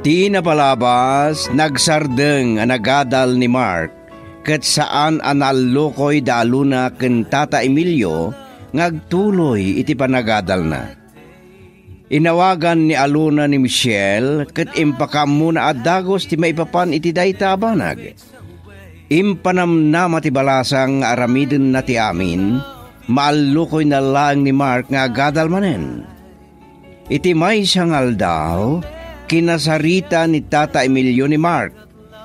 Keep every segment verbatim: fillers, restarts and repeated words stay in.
Ti napalabas, nagsardeng a nagadal ni Mark, ket saan a naallukoy da Alona ken Tata Emilio nga agtuloy iti panagadalna. Inawagan ni Alona ni Michelle ket impakaammona a dagus ti maipapan iti dayta a banag. Impanamnama ti balasang nga aramidenna ti amin, maallukoyna laeng ni Mark nga agadal manen. Iti maysa nga aldaw, kinasarita ni Tata Emilio ni Mark,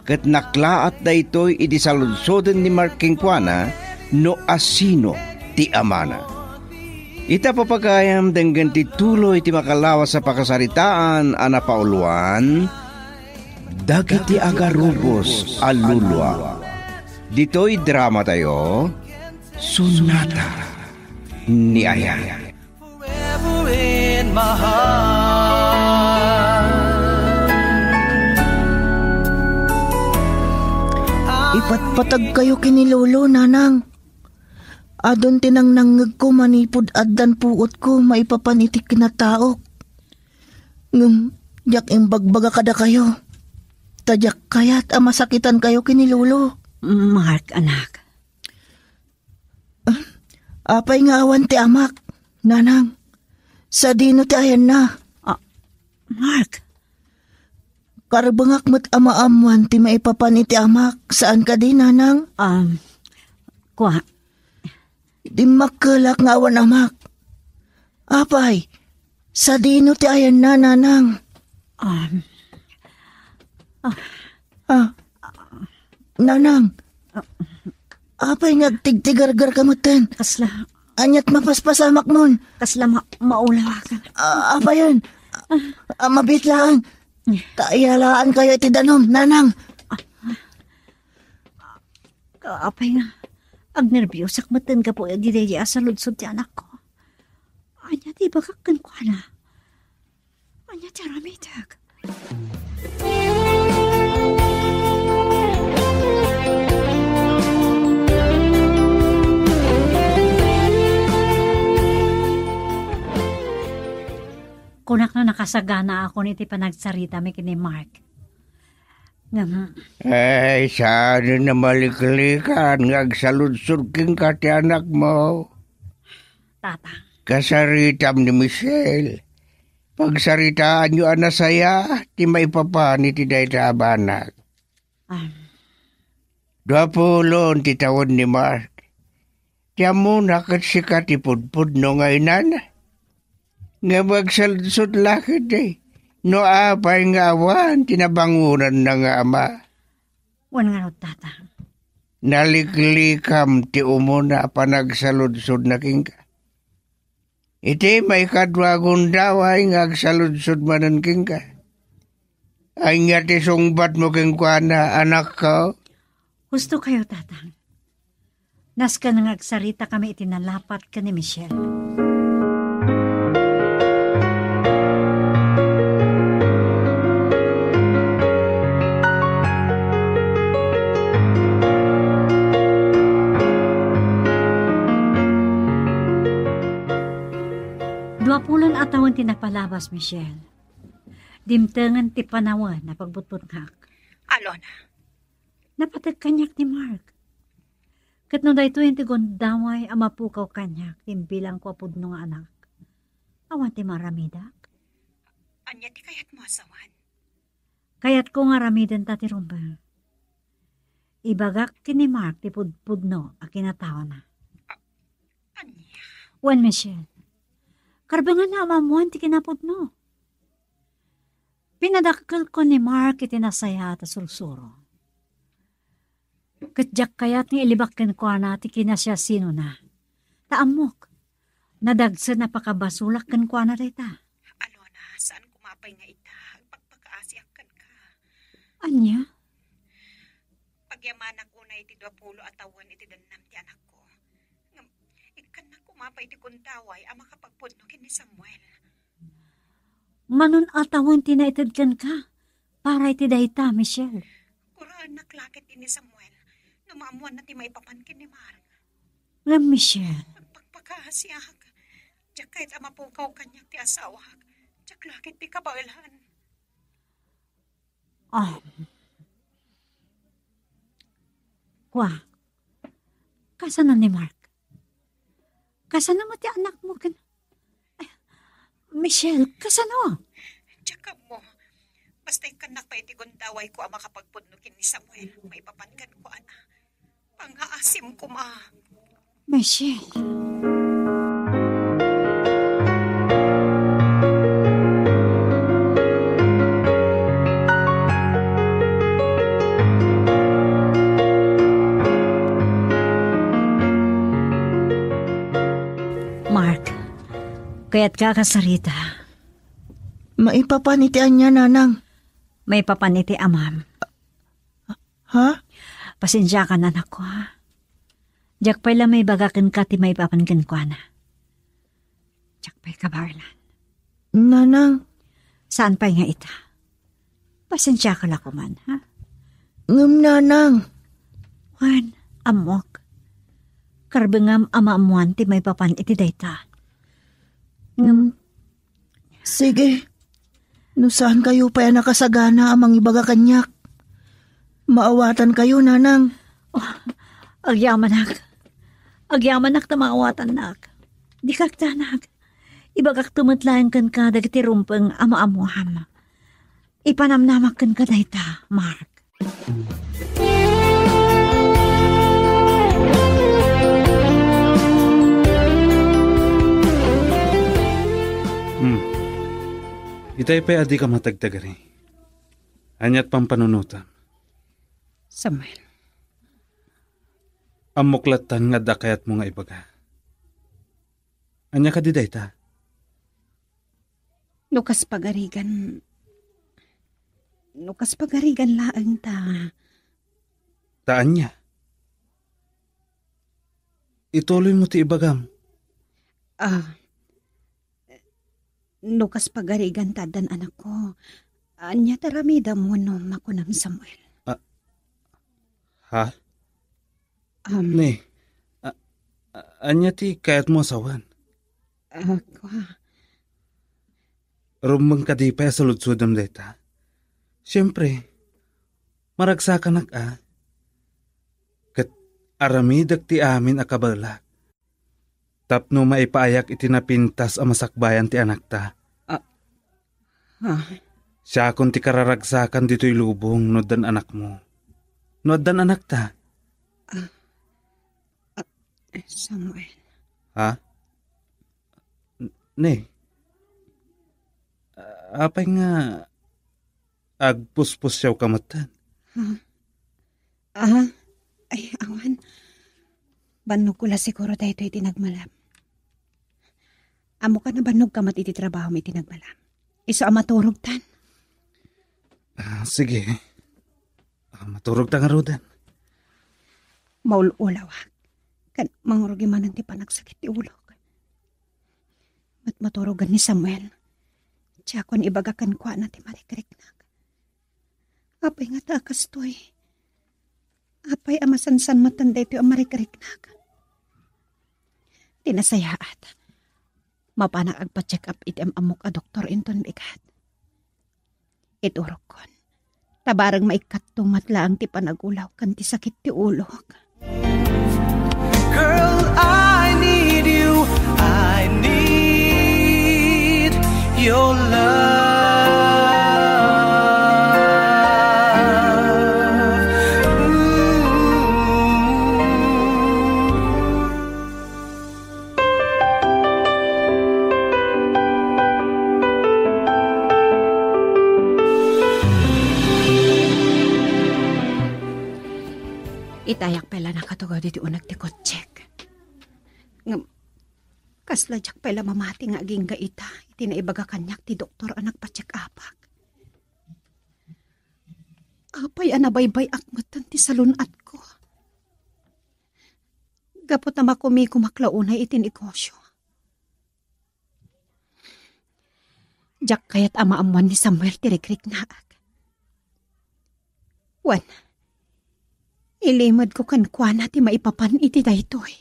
ket naklaat daytoy idi saludsoden ni Mark kenkuana no asino ti amana. Ita, papagayam, denggen ti tuloy ti makalawas a pakasaritaan a napauluan, Dagiti Agarubos a Lulua. Ditoy dramatayo, Sonata ni Aya. Forever in my heart. Ipatpatagkayo ken ni Lolo, Nanang. Adun ti nangnangngegko manipud addan puotko maipapan iti kinataok. Ngem diak imbagbaga kadakayo, ta diak kayat a masakitankayo ken ni Lolo. Mark, anak. Ah, apay nga awan ti amak, Nanang? Sadino ti ayanna? Ah, Mark. Karbengak met a maammoan ti maipapan iti amak, saan kadi, Nanang? Um, kua. Dimmakkelak nga awan amak. Apay, sadino ti ayanna, Nanang? Um, ah. Ah, Nanang, apay nga agtigtigargar ka metten? Kasla. Aniat mapaspasamakmon? Kasla ma-, maulawakan. Ah, apayen? Ah, mabitlaan. Ta iyalaankayo iti danum, Nanang. Apay nga, agnerbiosak metten gapu iti daydi a saludsod ti anakko. Ania ti ibagak kenkuana? Ania ti aramidek? Kunak no nakasaganaakon iti panagsaritami ken ni Mark. Ngem, ay, saan a maliklikan nga agsaludsod kenka ti anakmo? Tatang. Kasaritam ni Michelle. Pagsaritaanyo a nasaya ti maipapan iti dayta a banag. Ah. Dua pulon ti tawen ni Mark. Ti ammona ket sika ti pudpudno nga inana. Ngem agsaludsod la ketdi no apay nga awan ti nabangonanna nga ama. Wen ngarud, Tatang. Naliklikam ti umuna a panagsaludsodna kenka. Iti maikadua a gundaway nga agsaludsod manen kenka. Ania ti sungbatmo kenkuana, anakko? Husto kayo, Tatang. Nasken nga agsaritakami iti nalapat ken ni Michelle. Dua pulon a tawen ti napalabas, Michelle. Dimtengen ti panawen a pagbutbutngak. Alona. Napateg kaniak ni Mark. Ket no daytoyen ti gundaway a mapukaw kaniak ti imbilangko a pudno nga anak, awan ti maaramidak. Ania ti kayatmo a sawen? Kayatko nga aramidenta ti rumbeng. Ibagak ken ni Mark ti pudpudno a kinataona. A-, ania? Wen, Michelle, karbenganna a maammoan ti kinapudno. Pinadakkelko ni Mark iti nasayaat a sursuro. Ket diak kayat nga ilibak kenkuana ti kinasiasinona. Ta ammok, nadagsen a pakabasolak kenkuana dayta. Alona, saan koma pay nga ita, agpakpakaasiak kenka. Ania? Pagyamanak unay iti dua pulo a tawen iti dennam ti anakko. Ngem, ikkannak koma pay iti gundaway a makapagpudno ken ni Samuel. Manon a tawen ti naited kenka para iti dayta, Michelle? Guraennak la ket ni Samuel no maammoanna ti maipapan ken ni Mark. Ngem, Michelle. Agpakpakaasiak. Diak kayat a mapukaw kaniak ti asawak. Diak la ket ti kabaelan. Ah. Kua, kasano ni Mark? Kasano met ti anakmo ken, ay, Michelle, kasano? Diak ammo. Basta ikkannak pay iti gundawayko a makapagpudno ken ni Samuel, maipapan kenkuana. Pangngaasim koma. Michelle. Mark, kayatka a kasarita? Maipapan iti ania, nanang? Maipapan iti amam. Ha? Pasensiakan, anakko, ha? Diak pay la maibaga kenka ti maipapan kenkuana. Diak pay kabaelan. Nanang. Saan pay nga ita? Pasensiaka la koman, ha? Ngem, nanang. Wen, ammok. Karbengam a maammoan ti maipapan iti dayta. Ngem, mm. Sige. No saankayo pay a nakasagana a mangibaga kaniak, maawatankayo, nanang. Oh, agyamanak. Agyamanak ta maawatannak. Dika agdanag. Ibagakto met laeng kenka dagiti rumbeng a maammoam. Ipanamnamak kenka dayta, Mark. Hmm. Itay pay a dika matagtagari. Aniat pampanunotam? Samuel. Ammok lattan nga adda kayatmo nga ibaga. Ania kadi dayta? No kas pagarigan, no kas pagarigan laeng ta. Ta ania? Ituloy mo ti ibagam. Ah, no kas pagarigan ta addan anakko, ania ti aramidem wenno makunam, Samuel? Ah, ha? Um, Ne, a-, a-, ania ti kayatmo a sawen? Ah, kua. Rumbeng kadi pay a saludsodem dayta? Siempre, maragsakanak a. Ket aramidek ti amin a kabaelak. Tapno maipaayak iti napintas a masakbayan ti anakta. Ah, ah. Siakon ti kararagsakan ditoy lubong no addan anakmo. No addan anakta. Ah, ah, Samuel. Ha? N-, ne. Apay nga agpuspusiawka metten? Ha? Ah, ay, awan. Bannogko la siguro daytoy iti nagmalam. Ammoka, nabannogka met iti trabahom iti nagmalam. Isu a maturogtan. Ah, sige. Ah, maturogta ngaruden. Maul-ulawak. Ken mangrugi manen ti panagsakit ti ulok. Met maturogan ni Samuel. Diakon ibaga kenkuana ti marikriknak. Apay ngata a kastoy? Apay a masansan metten daytoy a marikriknak? Ti nasayaat, mapanak agpa-check up iti am-ammok a doktor inton bigat. Iturokkon, ta bareng maikkatto met laeng ti panagulaw ken ti sakit ti ulok. Girl, I need you. I need your love. Ooh. Itayak pay la nakatugaw diti uneg ti kotsek. Ngem, kasla diak pay la mamati nga agingga ita iti naibaga kaniak ti doktor a nagpa-check-upak. Apay a nabaybay-ak metten ti salun-atko? Gapu ta makumikomak la unay iti negosio. Diak kayat a maammuan ni Samuel ti rikriknaak. Wen, ilimedko kenkuana ti maipapan iti daytoy.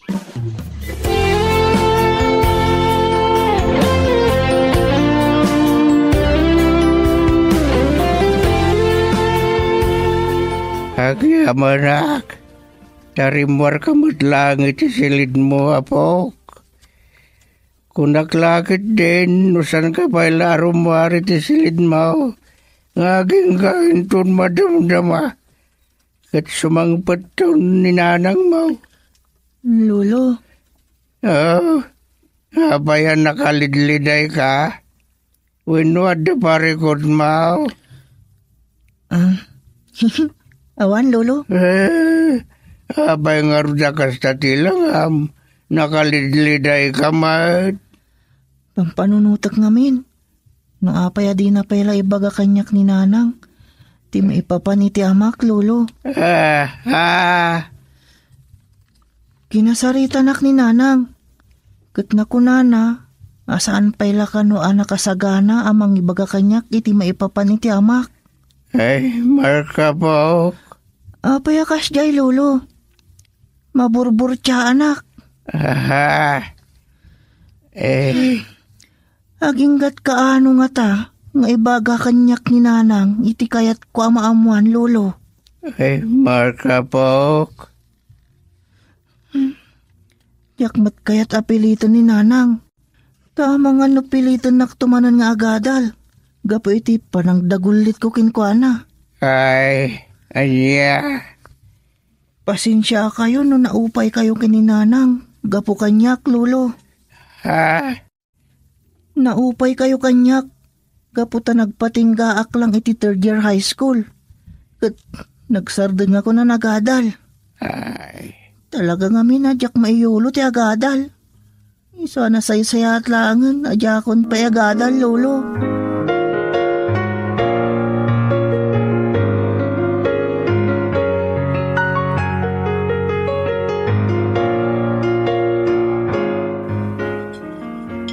Amanak, ta rimmuarka met laeng iti silidmo, apok. Kunak la ketdin no saanka pay la a rummuar iti silidmo nga agingga inton madamdama ket sumangpetton ni nanangmo. Lolo. Oh, apay a nakalidlidayka? Wenno adda parikutmo? Ah, awan, Lolo. Eh, apay ngarud a kasta ti langam? Nakalidlidayka met? Pampanunotek ngamin. No apay a dina pay la ibaga kaniak ni Nanang ti maipapan iti amak, Lolo. Ah, ah. Kinasaritanak ni Nanang. Ket nakunana a saan pay la kano a nakasagana a mangibaga kaniak iti maipapan iti amak. Ay, Mark, apok. Apay a kasdiay, Lolo? Maburburtiaanak. Aha. Eh. Agingga't kaano ngata nga ibaga kaniak ni Nanang iti kayatko a maammoan, Lolo? Ay, Mark, apok. Diak met kayat a piliten ni Nanang. Ta amangan no pilitennakto manen nga agadal gapu iti panangdagullitko kenkuana. Ay, ania? Pasensiakayo no naupaykayo ken ni Nanang gapu kaniak, Lolo. Ha? Naupaykayo kaniak gapu ta nagpatinggaak lang iti third year high school. Ket nagsardengakon a nagadal. Ay. Talaga ngamin a diak maiyulo ti agadal. Isu a nasaysayaat laengen a diakon pay agadal, Lolo.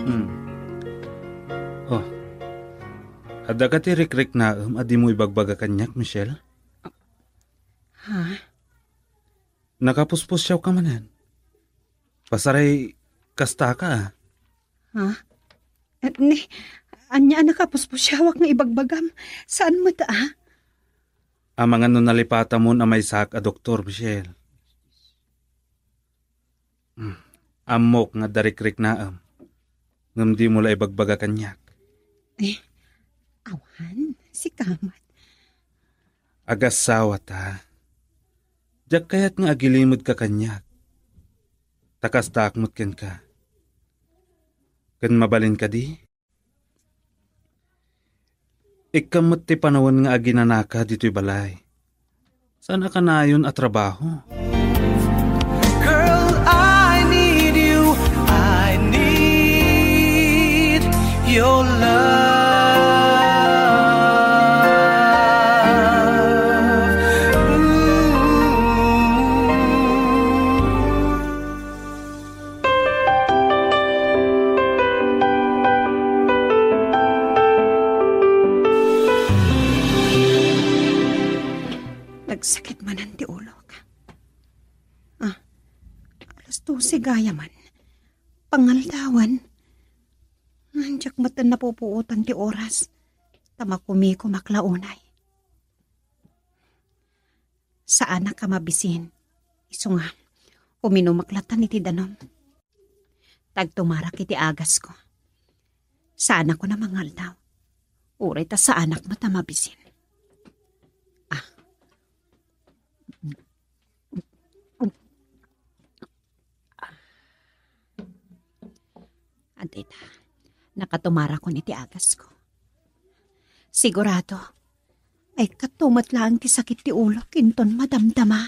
Hmm. Oh. Adda ka ti rikriknaem a dimo ibagbaga kaniak, Michelle? Ha? Nakapuspusiawka manen. Pasaray kastaka, a. Ha? Eh, ni, ania a nakapuspusiawak nga ibagbagam? Saan met, a? Amangan no nalipatamon a maysaak a doktor, Michelle. Hmm. Ammok nga adda rikriknaem, ngem dimo la ibagbaga kaniak. Eh, awan, sika met. Agassawa ta. Diak kayat nga agilimedka kaniak. Ta kastaak met kenka. Ken mabalin kadi? Ikkam met ti panawen nga aginanaka ditoy balay. Saan a kanayon a trabaho? Girl, I need you. I need your love. Ooh. Nagsakit manen ti ulok. Ah, alas dose gayam. Pangaldawan. Diak met napupuotan ti oras. Ta makumikumak la unay. Saanak a mabisin. Isu nga, uminumak latta iti danum. Tagtumarak iti agasko. Saanakon a mangaldaw. Uray ta saanak met a mabisin. Ah. Adda ita, nakatumarakon iti agasko. Sigurado, ay, kato met laeng ti sakit ti ulok inton madamdama.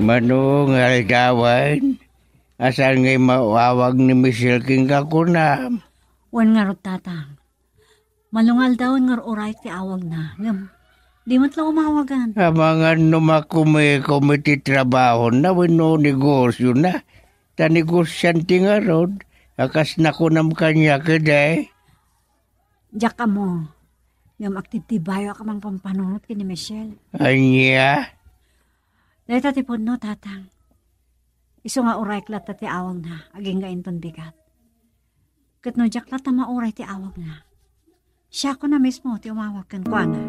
Mano nga aldawan? Saan ngay maawag ni Michelle kenka kunam? Wen ngarud, Tatang. Malungaldawan nga ur-urayek ti awagna, ngem di met la umawagan. Amangan no makumikom iti trabahona wenno negosiona, ta negosiante ngarud, a kas nakunam kaniak, idi. Diak ammo, ngem agtibtibayo a mangpampanunot ken ni Michelle. Ania? Dayta ti pudno, Tatang. Isu nga urayek latta ti awagna, agingga inton bigat. Ket no diak latta mauray ti awagna, siakon a mismo ti umawag kenkuana.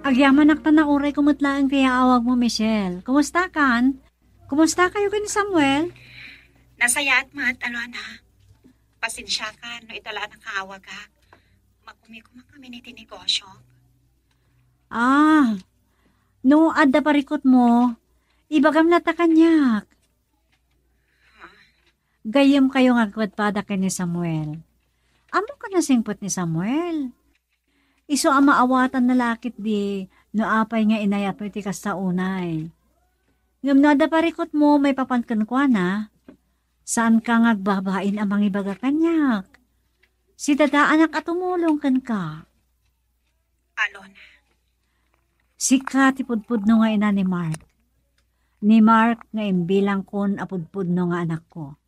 Agyamanak ta naurayko met laeng ti aawagmo, Michelle. Kumusta kan? Kumusta kayo ken ni Samuel? Nasayaat met, Alona. Pasensiakan no ita la a nakaawagak. Makumikumakami iti negosyo. Ah, no adda parikutmo, ibagam latta kaniak. Gayyem kayo nga agpadpada ken ni Samuel. Ammok a nasingpet ni Samuel. Isu a maawatanna la ketdi no apay nga inayatmo iti kasta unay. Ngem no adda parikutmo maipapan kenkuana, saanka nga agbabain a mangibaga kaniak. Sidadaanak a tumulong kenka. Alona. Sika ti pudpudno nga ina ni Mark. Ni Mark nga imbilangkon a pudpudno nga anakko.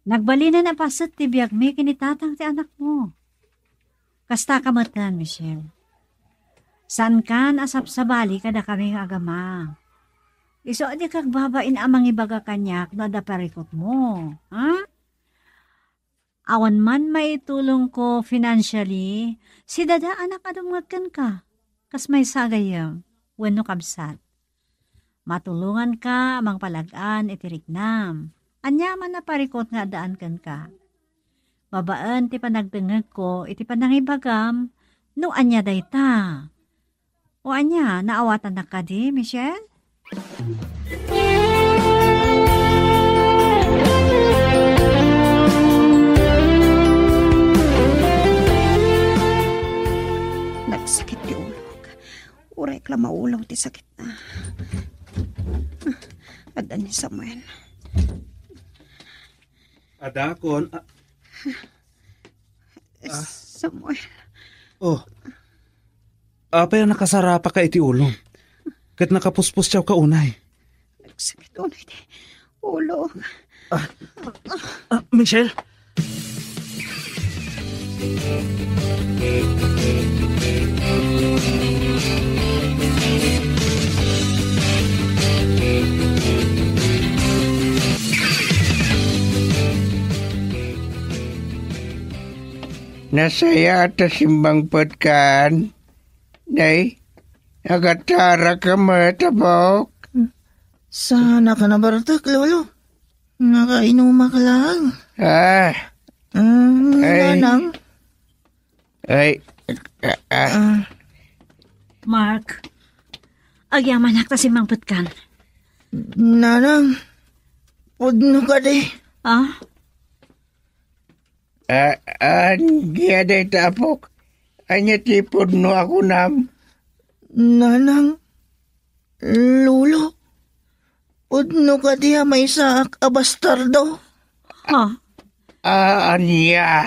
Nagbalinen a paset ti biagmi ken ni tatang ti anakmo. Kasta ka met, Michelle. Saankan a sabsabali kadakami nga agama. Isu a dika agbabain a mangibaga kaniak no adda parikutmo, ha? Awan man maitulongko financially, sidadaanak a dumngeg kenka, kas maysa a gayyem wenno kabsat. Matulonganka a mangpalag-an iti riknam. Ania man a parikut nga addaan kenka? Babaen ti panagdengngegko iti panangibagam no ania dayta. O ania, naawatannak kadi, Michelle? Nagsakit ti ulok. Uray la maulaw ti sakitna. Adda ni Samuel. Adakon, a- Ah. Samuel. Oh. Apay a nakasarapaka iti ulom? Ket nakapuspusiawka unay. Nagsakit unay ti ulo. Ah. Ah, Michelle? Nasayaat ta simmangpetkan. Nay, agatarak ka met, apok. Saan a ka nabartek, Lolo? Nakainuma ka lang. Ah. Mm, Ay. Nanang. Ay. Ah, ah. Ah. Mark, agyamanak ta simmangpetkan. Nanang, pudno kadi. Ah? Ah, ania dayta, apok? Ania ti pudno a kunam? Nanang, Lolo, pudno kadi a maysaak a bastardo? Ha? Ah, ania?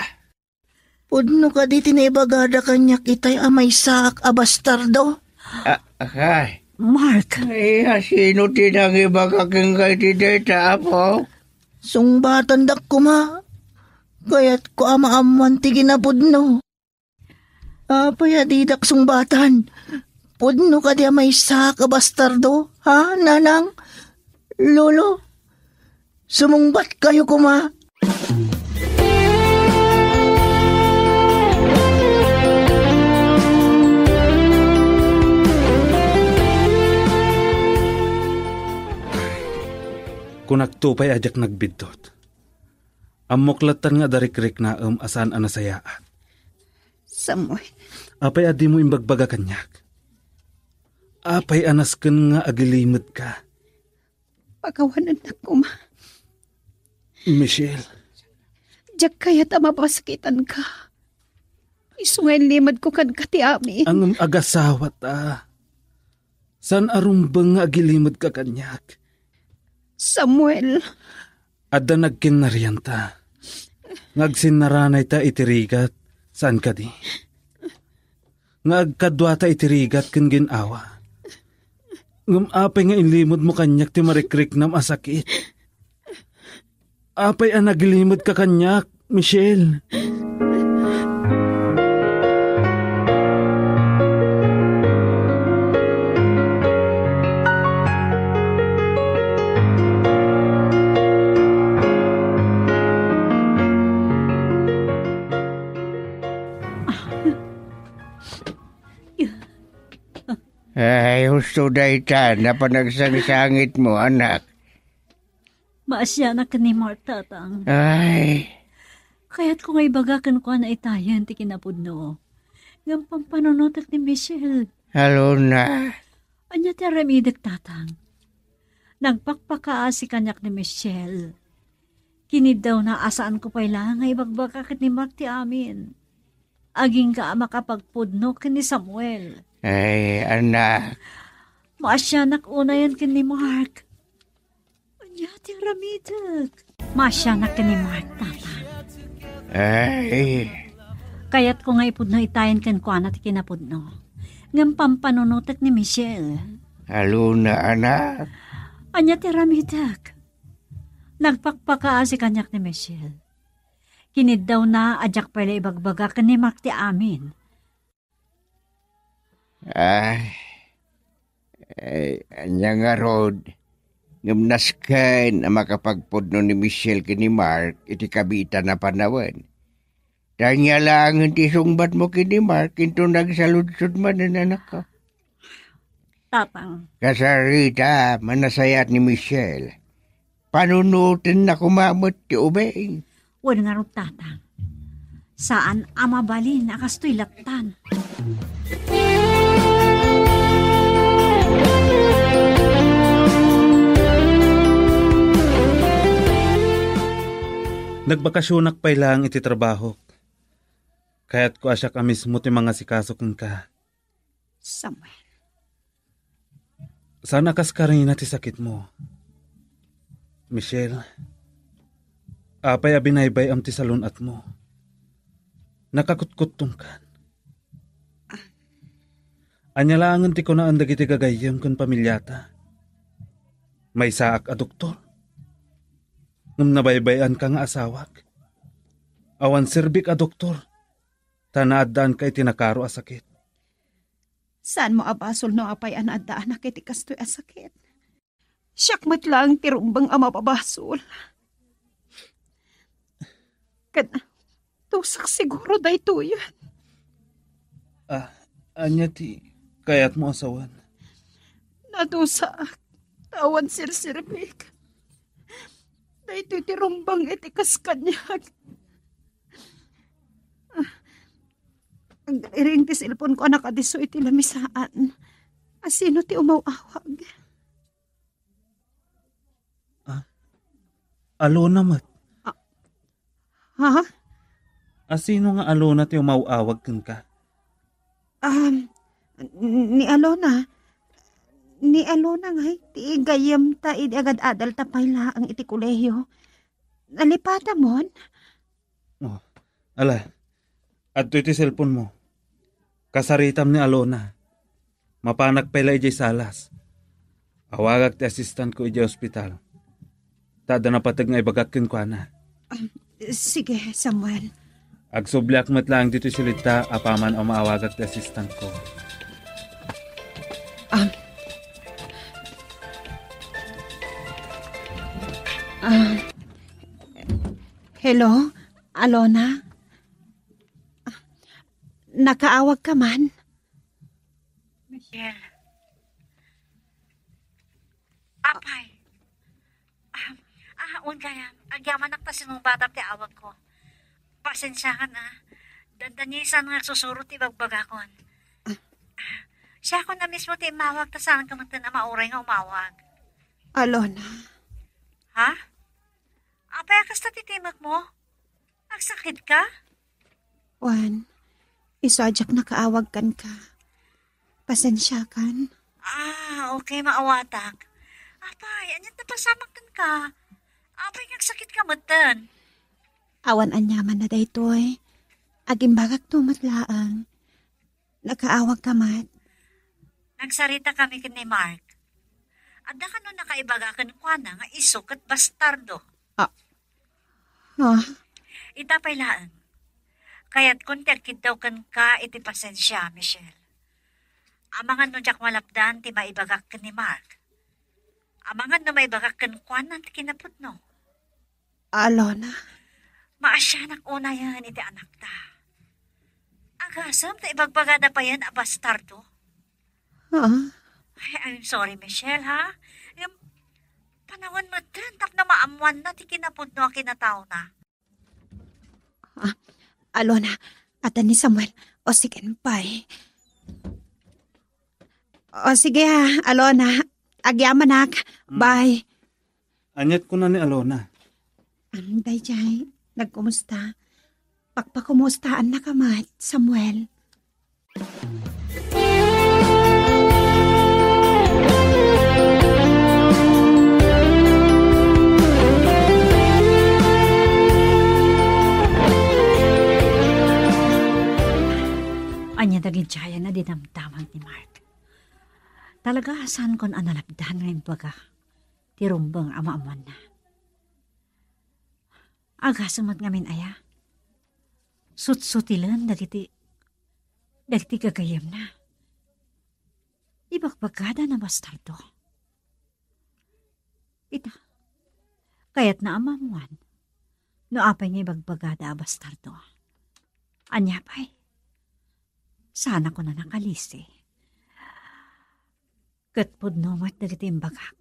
Pudno kadi ti naibagada kaniak itay a maysaak a bastardo? Ah, ay. Mark! Ay, asino ti nangibaga kenka iti dayta, apok? Sungbatandak koma. Kayatko a maammoan ti kinapudno. Apay a didak sungbatan? Pudno kadi a maysaak a bastardo, ha, Nanang? Lolo? Sumungbatkayo koma. Kunakto pay a diak nagbiddut. Ammok lattan nga adda rikriknaem a saan a nasayaat. Samuel. Apay a dimo imbagbaga kaniak? Apay a nasken nga agilimedka? Pakawanennak koma. Michelle. Diak kayat a mapasakitanka. Isu nga inlimedko kenka ti amin. Ngem agasawata. Saan a rumbeng nga agilimedka kaniak. Samuel. Adda nagkinnarianta. Nga agsinnaranayta iti rigat, saan kadi? Nga agkaduata iti rigat ken gin-awa. Ngem apay nga inlimedmo kaniak ti marikriknam a sakit? Apay a naglimed ka kaniak, Michelle? Ay, husto dayta, napanagsangit mo, anak. Maasianak ken ni Mark, Tatang. Ay. Kayatko nga ibaga kenkuana itayen ti kinapudno. Ngem pampanunotek ni Michelle. Alona. Ania ti aramidek, Tatang? Nagpakpakaasi kaniak ni Michelle. Kiniddawna a saanko pay laeng nga ibagbaga ken ni Mark ti amin. Agingga a makapagpudno ken ni Samuel. Ay, anak. Maasianak unayen ken ni Mark. Ania ti aramidek? Maasianak ken ni Mark, Tatang. Ay. Kayatko nga ipudno itayen kenkuana ti kinapudno. Ngem pampanunotek ni Michelle. Alona, anak. Ania ti aramidek? Nagpakpakaasi kaniak ni Michelle. Kiniddawna a diak pay la ibagbaga ken ni Mark ti amin. Ay, ay, ania ngarud? Ngem nasken a makapagpudno ni Michelle ken ni Mark iti kabiitan a panawen. Ta ania laengen ti sungbatmo ken ni Mark, inton nagsaludsod manen, anakko? Tatang. Kasarita, manasayaat ni Michelle. Panunotenna koma met ti ubing. Wen ngarud, Tatang. Saan a mabalin a kastoy lattan. Nagbakasionak pay laeng iti trabahok. Kayatko a siak a mismo ti mangasikaso kenka. Samuel. Saan a kas karina ti sakitmo. Michelle, apay a binaybay-am ti salun-atmo? Nakakutkuttongkan. Ania laengen ti kunaan dagiti gagayyem ken pamiliata? Maysaak a doktor. Ngem nabaybay-anka nga asawak. Awan serbik a doktor, ta naaddaanka iti nakaro a sakit. Saanmo a basol no apay a naaddaanak iti kastoy a sakit. Siak met laeng ti rumbeng a mababasol. Ket dusak siguro daytoyen. Ah, ania ti kayatmo a sawen? Nadusaak, ta awan serserbik. Daytoy ti rumbeng iti kas kaniak. Agriring ti cellphone ko a nakadisso iti lamisaan. Asino ti umaw-awag? Ah, Alona met. Ah, ha? Asino nga Alona ti umaw-awag kenka? Um, ni Alona. Ni Alona ngay ti gayyemta idi agad-adalta pay laeng iti kolehiyo. Nalipatamon? Oh, ala, adtoy ti cellphone mo. Kasaritam ni Alona. Mapanak pay la idiay salas. Awagak ti assistant ko idiay ospital. Ta adda napateg nga ibagak kenkuana. Ah, sige, Samuel. Agsubliak met laeng ditoy silita apaman a maawagak ti assistant ko. Ah. Ah. Hello, Alona? Ah, nakaawag ka man? Michelle. Apay. Ah, ah, wen gayam, agyamanak ta sinungbatam ti awag ko. Pasensiakan, ah. Dandanisan nga agsusuro ti bagbagakon. Ah. Ah, siakon a mismo ti immawag ta saan ka metten a mauray nga umawag. Alona. Ha? Apay a kasta ti timek mo? Agsakit ka? Wen, isu a diak nakaawag kenka. Pasensiakan. Ah, okay, maawatak. Apay, ania't napasamak kenka? Apay nga agsakit ka metten? Awan aniaman na daytoy. Agimbagakto met laeng. Nakaawag ka met? Nagsarita kami ken ni Mark. Adda kano nakaibaga kenkuana nga isu ket bastardo. Ah, Ah, Ita pay laeng. Kayatkon ti agkiddaw kenka iti pasensia, Michelle. Amangan no diak malapdan ti maibagak ken ni Mark. Amangan no maibagak kenkuana ti kinapudno. Alona. Maasianak unayen iti anakta. Agasem ta ibagbagada payen a bastardo. Ah? Ay, I'm sorry, Michelle, ha? Em, panawen metten tapno maammoanna ti kinapudno a kinataona. Ah, Alona, adda ni Samuel. O, sige, bye. O, sige, ah, Alona. Agyamanak. Mm. Bye. Aniat kuna ni Alona? Ang dayjay, nagkumusta? Pakpakumustaannaka met, Samuel. Ania dagiti ayan a dinamdama ni Mark? Talaga, saankon a nalapdan nga imbaga ti rumbeng a maammoanna. Agasem met ngamin aya? Sutsutilen dagiti, dagiti gagayyemna. Ibagbagada a bastardo. Ita, kayatna a maammoan no apay nga ibagbagada a bastardo. Ania pay? Saan a kunana kalisi. Ket pudno met dagiti imbagak.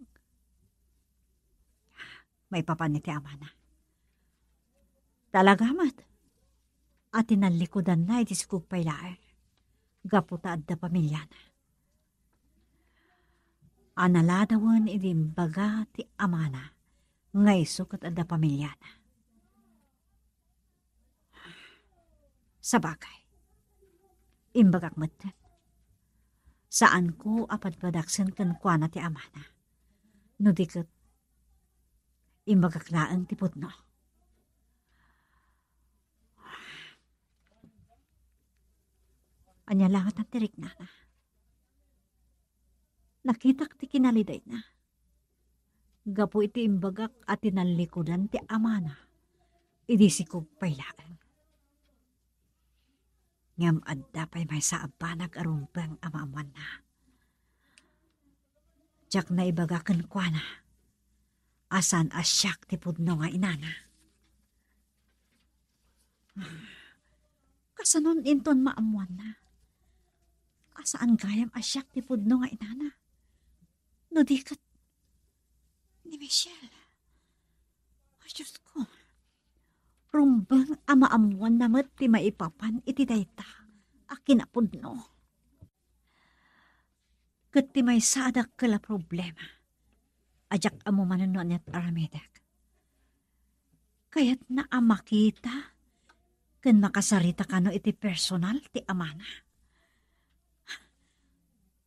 Maipapan iti amana. Talaga met a tinallikudanna iti sikog pay laeng, gapu ta adda pamiliana. A naladawen iti imbaga ti amana nga isu ket adda pamiliana. Sabagay, imbagak metten. Saanko a padpadaksen kenkuana ti amana. No di ket, imbagak laeng ti pudno. Ania la ngata ti riknana? Nakitak ti kinalidayna gapu iti imbagak a tinallikudan ti amana idi sikog pay laeng. Ngem adda pay maysa a banag a rumbeng a maammoanna. Diak naibaga kenkuana a saan a siak ti pudno nga inana. Kasanon inton maammoanna a saan gayam a siak ti pudno nga inana? No di ket ni Michelle. Ay, Diosko. Rumbeng a maammoanna met ti maipapan iti dayta a kinapudno. Ket ti maysa a dakkel a problema a diak ammo manen no aniat aramidek. Kayatna a makita ken makasarita kano iti personal ti amana.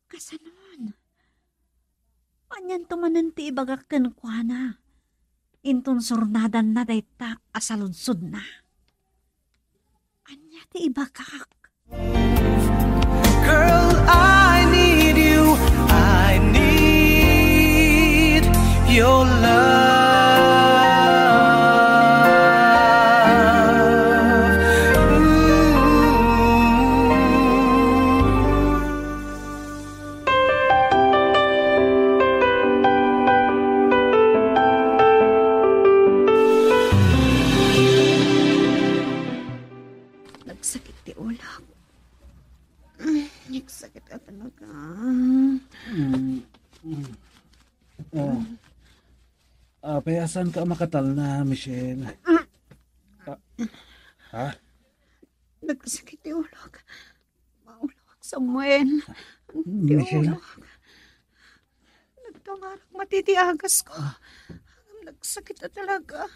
Kasanon? Anianto manen ti ibagak kenkuana inton surnadanna dayta a saludsodna? Ania ti ibagak? Girl, I need you. I need your love. Ooh. Nagsakit ti ulok. Mm, nagsakit ka talaga. Mm, mm. Oh. Ah, payasan ka makatalna, Michelle. Ah, ha? Nagsakit ti ulok. Maulog, Samuel. Ti Michelle? Ulok. Nagtungarak mati ti agas ko. Nagsakit na talaga.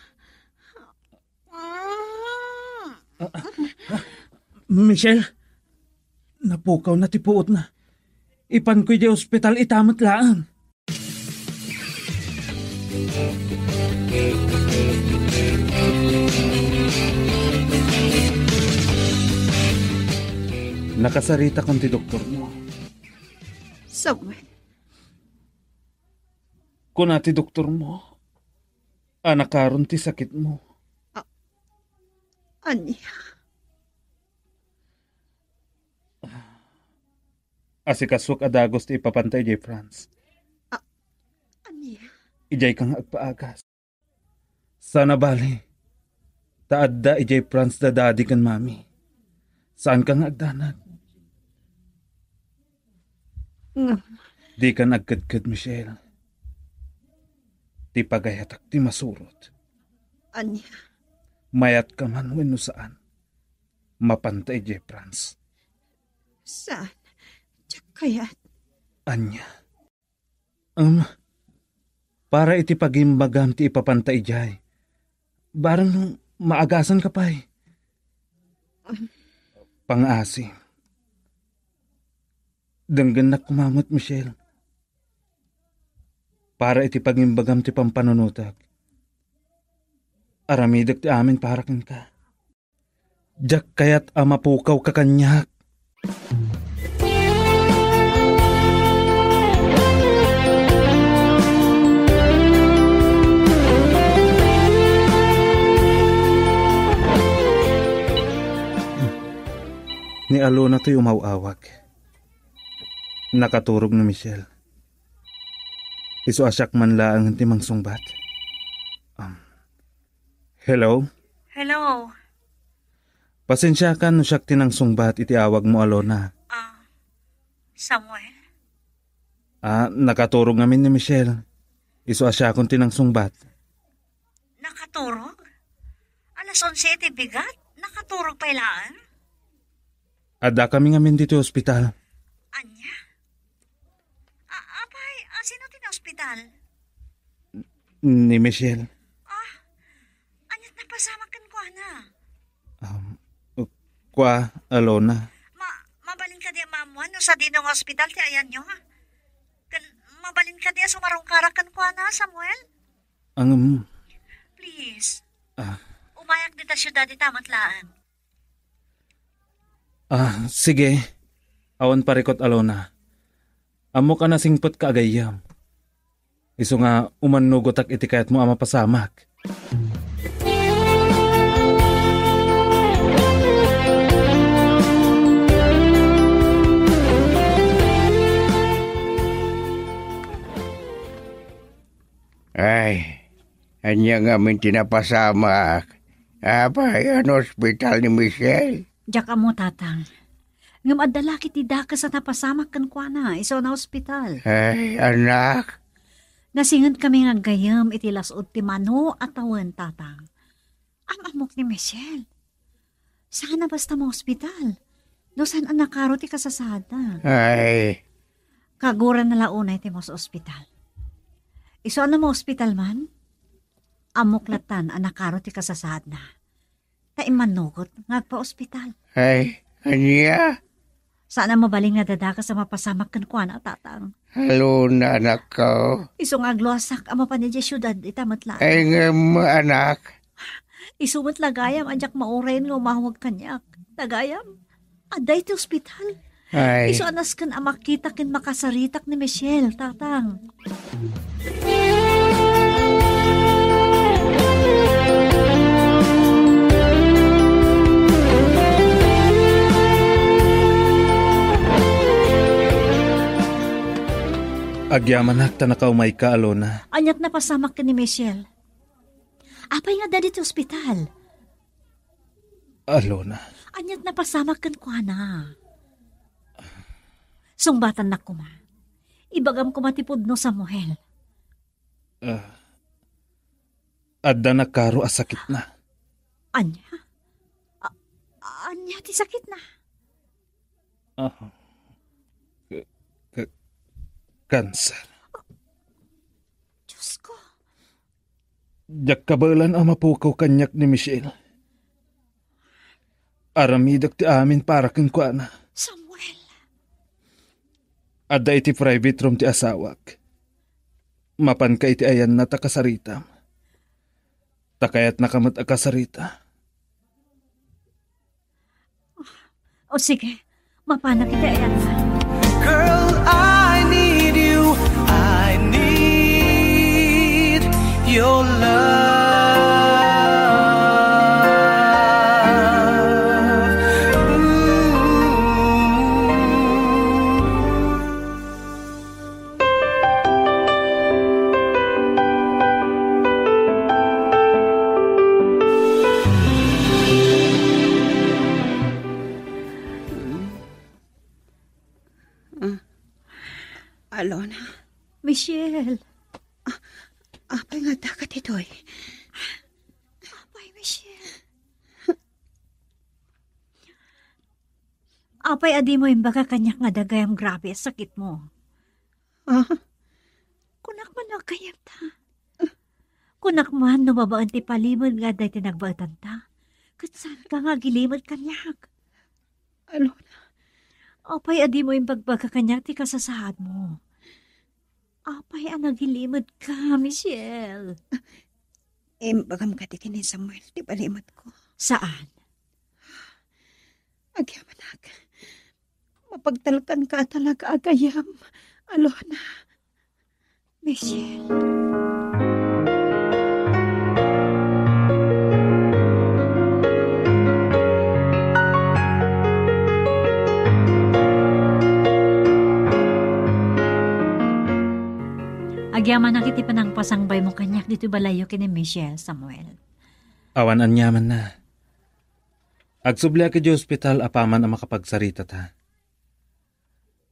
Ah. Ah, ah, ah. Michelle, napukaw na ti puotna. Ipanko idiay ospital ita met laeng. Nakasaritakon ti doktormo. Samuel. Kuna ti doktormo a nakaron ti sakitmo. Ah, Ania? Asikasuak a dagus ti ipapanta idiay France. A-, ania? Idiay ka nga agpaagas. Saan a bale, ta adda idiay France da Daddy ken Mommy. Saanka nga agdanag. Ngem. Dikan agkedked, Michelle. Ti pagayatak ti masurot. Ania? Mayatka man wenno saan, mapanta idiay France. Saan? Diak kayat. Ania? Um, para iti pagimbagam ti ipapanta idiay. Barang no maagasanka pay. Pangaasi. Denggennak koma met, Michelle. Para iti pagimbagam ti pampanunotak. Aramidek ti amin para kenka. Diak kayat a mapukawka kaniak. Ni Alona toy umaw-awag. Nakaturog ni Michelle. Isu a siak man laeng ti mangsungbat. Um, Hello? Hello. Pasensiakan no siak ti nangsungbat iti awagmo, Alona. Ah, Samuel? Ah, nakaturog ngamin ni Michelle. Isu a siakon ti nangsungbat. Nakaturog? Alas onse iti bigat? Nakaturog pay laeng? Addakami ngamin ditoy ospital. Ania? A-, apay, a, sino ti naospital? Ni Michelle. Ah, ania't napasamak kenkuana? Um, kua, Alona. Ma-, mabalin kadi a maammuan no sadino nga ospital ti ayanyo, ha? Ken mabalin kadi a sumarungkarak kenkuana, Samuel? Ngem. Please. Ah. Umayak dita siudad ita met laeng. Ah, sige. Awan parikut, Alona. Ammok a nasingpetka a gayyem. Isu nga umannugotak iti kayatmo a mapasamak. Ay, ania ngamin ti napasamak? Apay, ania ospital ni Michelle? Diak ammo, Tatang. Ngem adda la ketdi dakes a napasamak kenkuana, isu a naospital. Ay, anak. Nasingenkami nga aggayyem iti las-ud ti mano a tawen, Tatang. Am-ammok ni Michelle. Saan a basta maospital no saan a nakaro ti kasasaadna. Ay. Kaguranna la unay ti maospital. Isu a no maospital man, ammok lattan a nakaro ti kasasaadna. Ta immannugot nga agpa-ospital. Ay, ania? Saan a mabalin nga adda dakes a mapasamak kenkuana, Tatang. Alona, anakko. Isu nga agluasak a mapan idiay siudad ita met laeng. Ay, ngem, anak. Isu met la gayam a diak maurayen nga umawag kaniak. Ta gayam, adda iti ospital. Ay. Isu a nasken a makita ken makasaritak ni Michelle, Tatang. Agyamanak ta nakaumayka, Alona. Ania't napasamak ken ni Michelle? Apay nga adda ditoy ospital? Alona. Ania't napasamak kenkuana? Sungbatannak koma. Ibagam koma ti pudno, Samuel. Ah, adda nakaro a sakitna. Ania? A-, ania ti sakitna? Ah, ka-, ka-, kanser. Diosko. Diak kabaelan a mapukaw kaniak ni Michelle. Aramidek ti amin para kenkuana. Samuel. Adda iti private room ti asawak. Mapanka iti ayanna ta kasaritam. Ta kayatnaka met a kasarita. O sige, mapanak iti ayanna. Girl, I need you. I need your love. Michelle. Ah, apay nga addaka ditoy? Apay, Michelle. Apay a dimo imbaga kaniak nga adda gayam grabe a sakitmo? Ah? Kunak man no aggayyemta. Kunak man no babaen ti palimed nga adda iti nagbaetanta, ket saanka nga agilimed kaniak? Alona. Apay a dimo imbagbaga kaniak ti kasasaadmo? Apay a nagilimedka, Michelle? Imbagam kadi ken ni Samuel ti palimetko? Saan? Agyamanak. Mapagtalkanka a talaga a gayam, Alona. Michelle. Agyamanak iti panangpasangbaymo kaniak ditoy balayyo ken ni Michelle, Samuel. Awan aniamanna. Agsubliak idiay ospital apaman a makapagsaritata.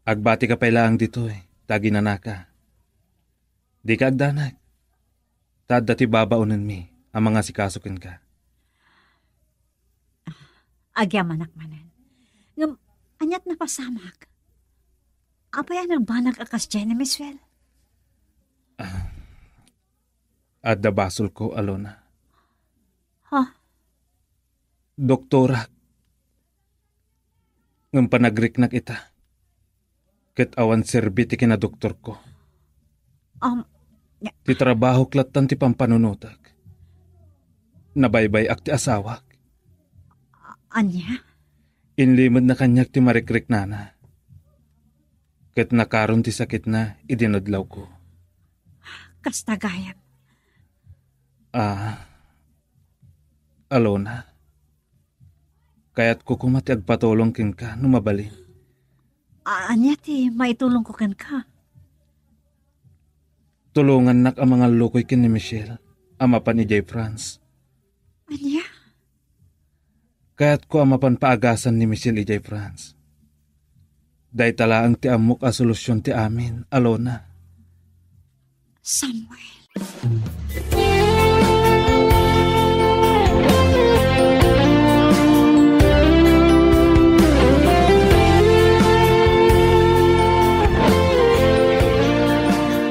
Agbatika pay laeng ditoy, ta aginanaka. Dika agdanag, ta adda ti babaonenmi a mangasikaso kenka. Agyamanak manen. Ngem, aniat napasamak? Apay a nagbanag a kasdiay ni Michelle? Ah, adda basolko, Alona. Ha? Doktorak. Ngem panagriknak ita. Ket awan serbi ti kinadoktorko. Um, nya- Ti trabahok lattan ti pampanunotek. Nabaybay-ak ti asawak. Ania? Inlimedna kaniak ti marikriknana. Ket nakaron ti sakitna idi nadlawko. Kasta gayam. Ah, Alona, kayatko koma ti agpatulong kenka no mabalin. A-, ania ti maitulongko kenka? Tulongannak a mangallukoy ken ni Michelle a mapan idiay France. Ania? Kayatko a mapan paagasan ni Michelle idiay France. Dayta laeng ti ammok a solusion ti amin, Alona. Samuel.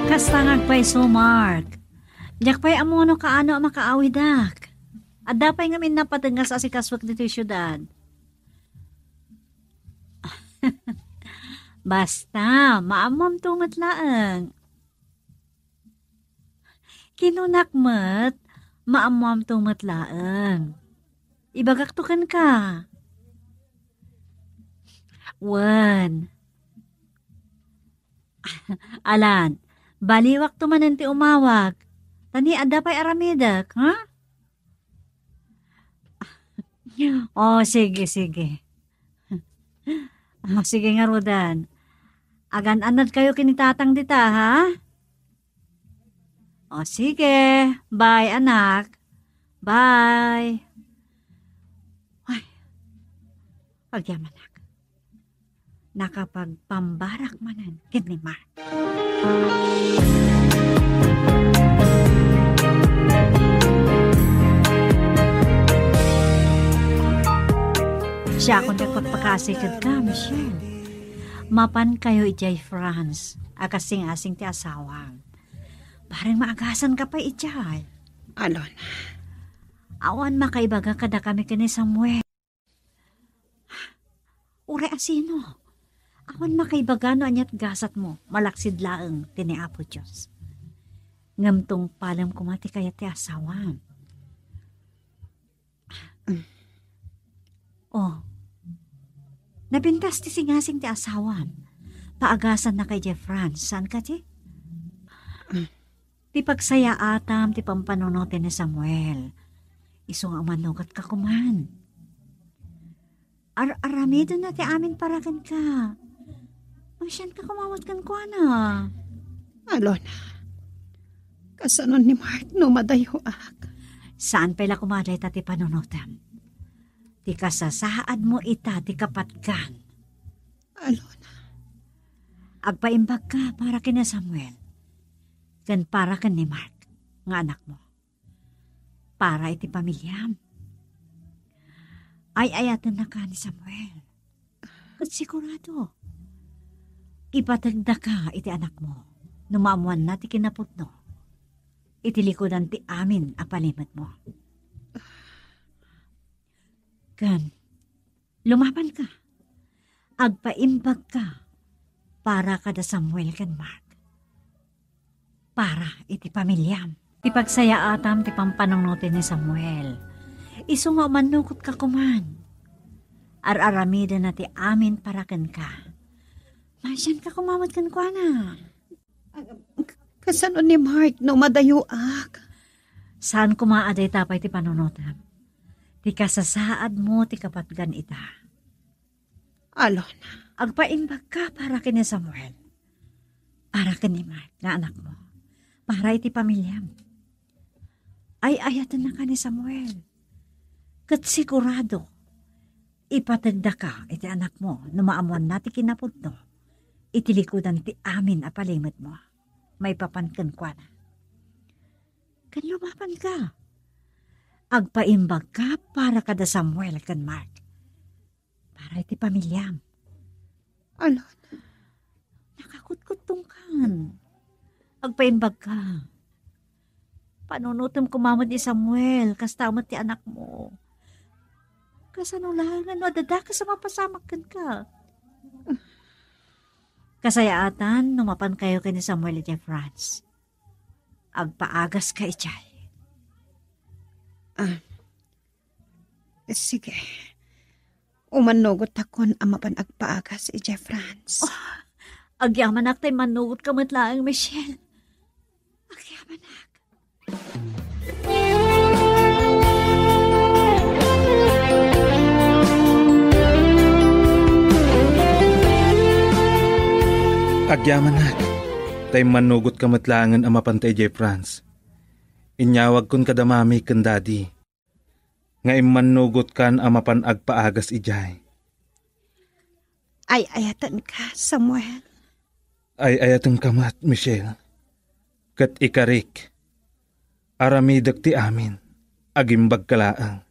Kasta nga agpayso, Mark. Diak pay ammo no kaano a makaawidak. Adda pay ngamin napatengas a sikasuak ditoy siudad. Basta, maammoamto met laeng. Kinunak met, maammoamto met laeng. Ibagakto kenka. Wen. Alan, baliwakto manen ti umawag. Ta ni adda pay aramidek, ha? Oh, sige, sige. Oh, sige ngaruden. Agan-annadkayo ken ni Tatang dita, ha? Oh, sige. Bye, anak. Bye. Ay, agyamanak. Nakapagpambarak manen ken ni Mark. Siakon ti agpakpakaasi kenka, Michelle. Mapankayo idiay France a kasingasing ti asawam. Bareng maagasanka pay idiay. Alona. Awan makaibaga kadakami ken ni Samuel. Uray a sino? Awan makaibaga no aniat gasatmo, malaksid laeng ti ni Apo Dios. Ngem tungpalem koma ti kayat ti asawam. Oh, napintas ti singasing ti asawam. Paagasannaka idiay France, saan kadi? Ti pagsayaatam ti pampanunoten ni Samuel. Isu nga umanugatka koman. Ar-aramidenna ti amin para kenka. Masianka koma met kenkuana. Alona, kasano ni Mark no madayoak? Saan pay la koma dayta ti panunotem. Ti kasasaadmo ita ti kapatgan. Alona. Agpaimbagka para ken ni Samuel. ken para ken ni Mark nga anakmo. Para iti pamiliam. Ay-ayatennaka ni Samuel. Ket sigurado, ipategdaka iti anakmo no maammoanna ti kinapudno iti likudan ti amin a palimedmo. Ken, lumabanka. Agpaimbagka para kada Samuel ken Mark. Para iti pamiliam. Ti pagsayaatam ti pampanunoten ni Samuel. Isu nga umannugotka koman. Ar-aramidenna ti amin para kenka. Maasianka koma met kenkuana. Kasano ni Mark no madayoak? Saan koma a dayta pay ti panunotem. Ti kasasaadmo ti kapatgan ita. Alona. Agpaimbagka para ken ni Samuel. Para ken ni Mark nga anakmo. Para iti pamiliam. Ay-ayatennaka ni Samuel. Ket sigurado, ipategdaka iti anakmo no maammoanna ti kinapudno iti likudan ti amin a palimedmo maipapan kenkuana. Ken lumabanka. Agpaimbagka para kada Samuel ken Mark. Para iti pamiliam. Alona. Nakakutkuttongkan. Agpaimbagka. Panunotem koma met ni Samuel, kasta met ti anakmo. Kasano laengen no adda dakes a mapasamak kenka? Kasayaatan no mapankayo ken ni Samuel idiay France. Agpaagaska idiay. Ah, sige. Umannugotakon a mapan agpaagas idiay France. Oh, agyamanak ta immannugotka met laeng, Michelle. Agyamanak. Agyamanak, ta immannugotka met laengen a mapanta idiay France. Inyawagkon kada mami ken daddy nga immannugotkan a mapan agpaagas idiay. Ay-ayatenka, Samuel. Ay-ayatenka met, Michelle. Ket ikarik, aramidek ti amin. Agimbagka laeng.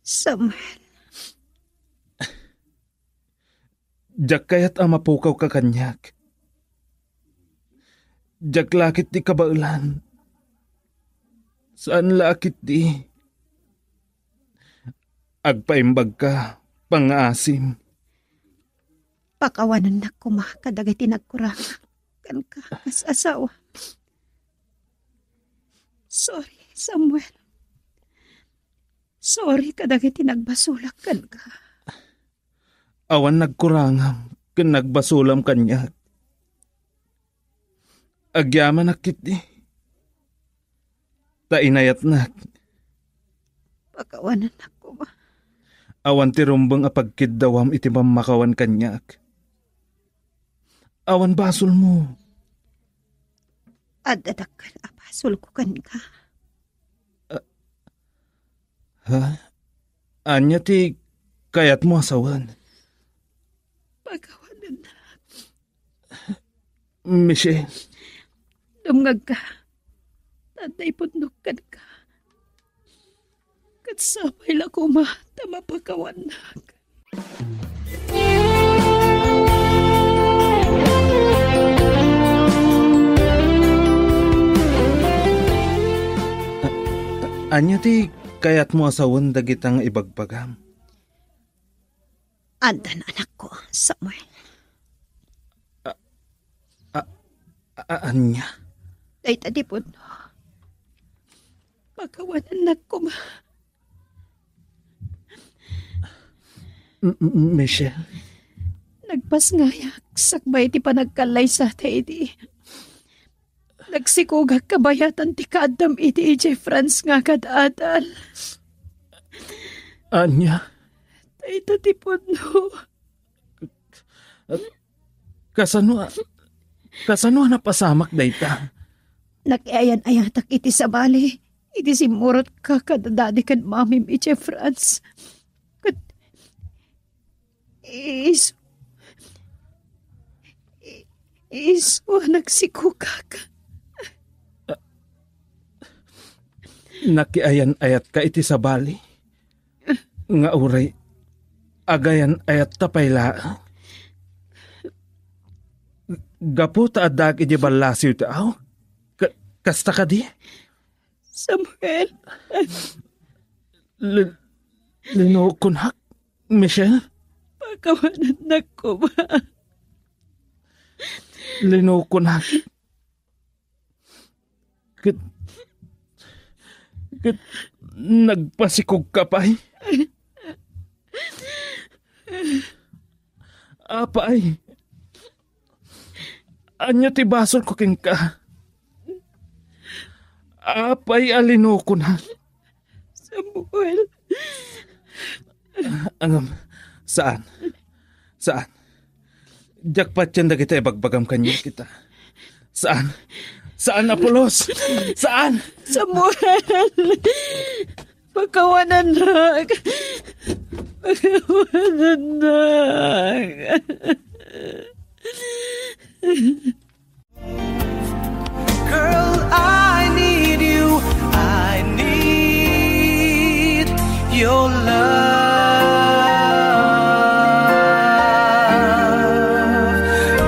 Samuel. Diak kayat a mapukawka kaniak. Diak la ketdi kabaelan. Saan la ketdi. Agpaimbagka, pangngaasim. Pakawanennak koma kadagiti nagkurang kenka kas asawa. Sorry, Samuel. Sorry kadagiti nagbasolak kenka. Awan nagkurangam ken nagbasolam kaniak. Agyamanak ketdi. Ta inayatnak. Pakawanennak koma. Awan ti rumbeng a pagkiddawam iti mammakawan kaniak. Awan basolmo. Adda dakkel a basolko kenka. Ha? Ania ti kayatmo a sawen? Pakawanennak. Michelle. Dumngegka. Ta adda ipudnok kenka. Ket sapay la koma ta mapakawannak. A-, a-, ania ti kayatmo a sawen dagita nga ibagbagam? Addan anakko, Samuel. A-, a-, a-, ania? Dayta ti pudno. Pakawanennak koma. M-, M-, Michelle? Nagpasngayak sakbay ti panagkallaysa ta idi nagsikogak kabayatan ti kaaddam idi idiay France nga agad-adal. Ania? Dayta ti pudno. Kasano a, kasano a napasamak dayta? Nakiayan-ayatak iti sabali, iti simmurotka kada dadi ken mamim idiay France. Ket isu, i-, isu a nagsikogak. Nakiayan-ayatka iti sabali, nga uray agayan-ayatta pay laeng. Gapu ta addaak idiay ballasiw ti awg. Ka-, kasta kadi? Samuel. Li-, linuokonak, Michelle. Pakawanannak koma. Linuokonak. Ket, ket nagpasikogka pay. Apay, ania ti basolko kenka? Apay a linuokonak? Samuel. Ngem, saan. Saan. Diak patien dagiti ibagbagam kaniak ita. Saan. Saan, Apolos. Saan. Samuel. Pakawanannak. Pakawanannak. Girl, I need you. I need your love.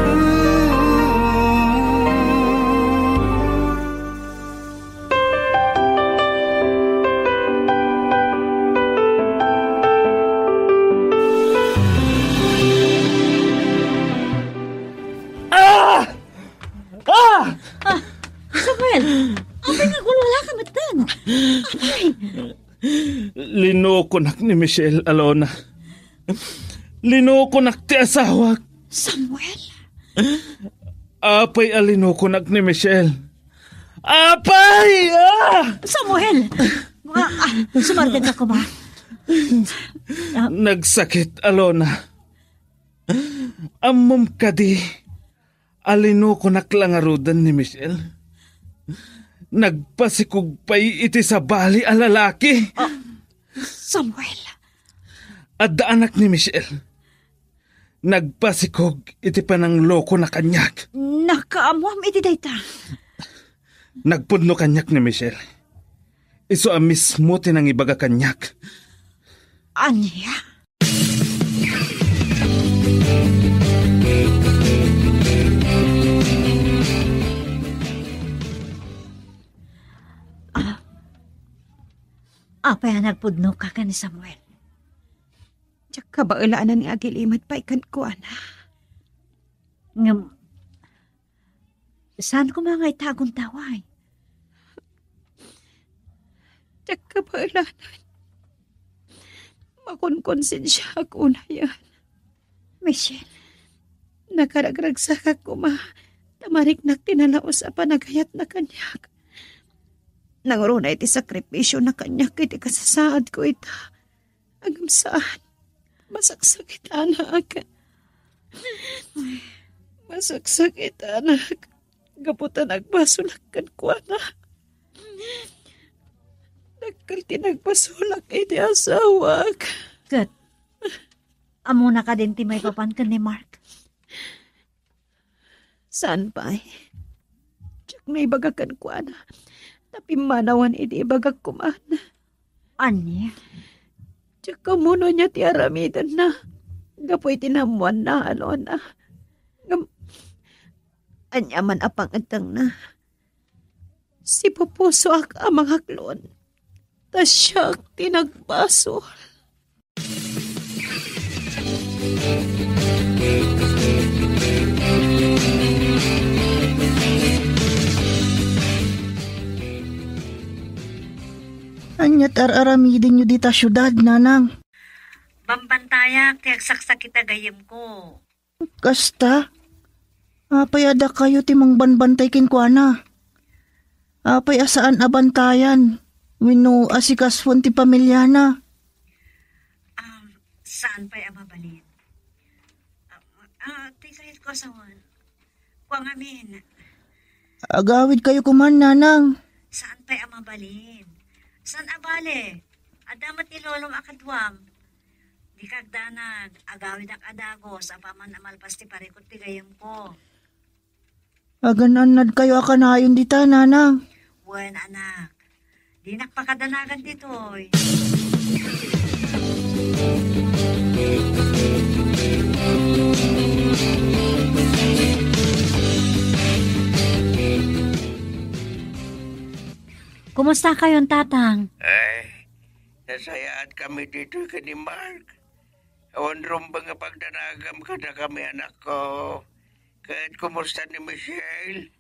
Ooh. Ah! Ah! Ah, Samuel! Apay nga agwalwalaka metten? Apay! Linuokonak ni Michelle, Alona. Linuokonak ti asawak. Samuel! Apay a linuokonak ni Michelle? Apay! Ah! Samuel! Ah, ah, sumartenka koma. Ah. Nagsakit, Alona. Ammom kadi a linuokonak la ngaruden ni Michelle? Nagpasikog pay iti sabali a lalaki. Ah, Samuel. Adda anak ni Michelle. Nagpasikog iti pananglokona kaniak. Nakaammoam iti dayta. Nagpudno kaniak ni Michelle. Isu a mismo ti nangibaga kaniak. Ania? Ah, apay a nagpudnoka ken ni Samuel? Diak kabaelanan nga agilimed pay kenkuana. Ngem, saan koma nga ita aguntaway? Diak kabaelanan. Makonkonsensiaak unayen. Michelle. Nakaragragsakak koma ta mariknak ti nalaus a panagayatna kaniak. Nangruna iti sakrifisiona kaniak iti kasasaadko ita. Ngem saan, masaksakitanak. Masaksakitanak gapu ta nagbasolak kenkuana. Dakkel ti nagbasolak iti asawak. Ket, ammona kadin ti maipapan ken ni Mark? Saan pay. Diak naibaga kenkuana ta pimmanawan idi ibagak koma. Ania? Diak ammo no ania ti aramidenna gapu iti naammoanna, Alona. Ngem, ania man a pangeddengna, sipupusoak a mangaklon ta siak ti nagbasol. Ania ti ar-aramidenyo dita siudad, nanang? Bambantayak ti agsaksakit a gayyemko. Kasta? Apay a dakayo ti mangbanbantay kenkuana? Apay a saan a bantayan wenno asikasuen ti pamiliana? Ah, saan pay a mabalin. Ah, ah, ti kayatko a sawen. Kua ngamin. Agawidkayo koman, nanang. Saan pay a mabalin. Saan a bale? Adda met ni lolom a kaduam. Dika agdanag, agawidak a dagus apaman a malpas ti parikut ti gayyemko. Agan-annadkayo a kanayon dita, nanang. Wen, anak. Dinak pakadanagan ditoy. Kumusta kayon, Tatang? Ay, nasayaat kami ditoy ken ni Mark. Awan rumbeng nga pagdanagam kadakami, anakko. Ket kumusta ni Michelle?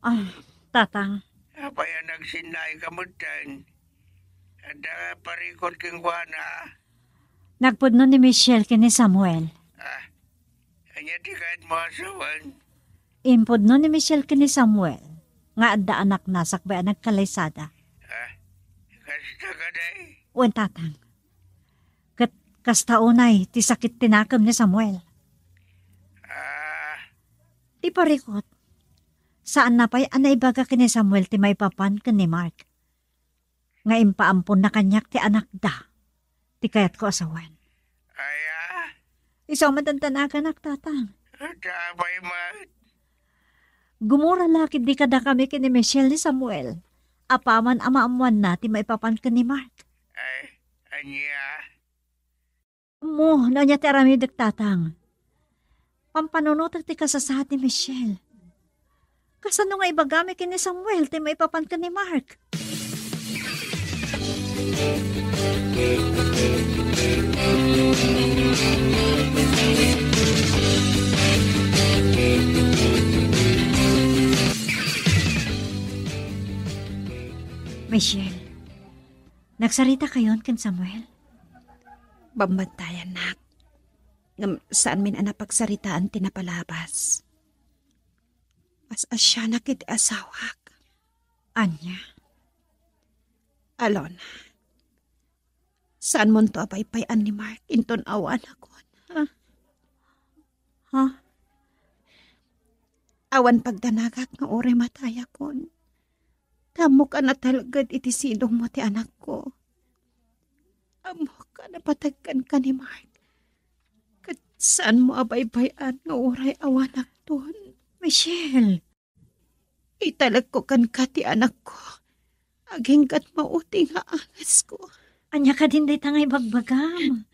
Ah, Tatang. Apay a nagsinnaay ka metten? Adda parikut kenkuana? Nagpudno ni Michelle ken ni Samuel. Ah, ania ti kayatmo a sawen? Impudno ni Michelle ken ni Samuel nga adda anakna sakbay a nagkalaysada. Ah, kasta kadi? Wen, Tatang. Ket kasta unay ti sakit ti nakem ni Samuel. Ah. Ti parikut, saanna pay a naibaga ken ni Samuel ti maipapan ken ni Mark nga impaamponna kaniak ti anakda ti kayatko a sawen. Aya? Isu a madandanaganak, Tatang. Apay met? Gumura la ketdi kadakami ken ni Michelle ni Samuel apaman a maammoanna ti maipapan ken ni Mark. Ay, ania? Ammo no ania ti aramidek, Tatang. Pampanunotek ti kasasaad ni Michelle. Kasano nga ibagami ken ni Samuel ti maipapan ken ni Mark? Michelle, nagsarita kayon ken Samuel? Bambantayan, nak. Ngem saanmin a napagsaritaan ti napalabas. As-asianak iti asawak. Ania? Alona, saanmonto a paypay-an ni Mark inton awanakon, ha? Ha? Awan pagdanagak nga uray matayakon. Ta ammok a natalged iti sidongmo ti anakko. Ammok a napateg kenka ni Mark. Ket saanmo a baybay-an nga uray awanakton. Michelle! Italekko kenka ti anakko. Agingga ti maudi nga angesko. Ania kadin dayta nga ibagbagam?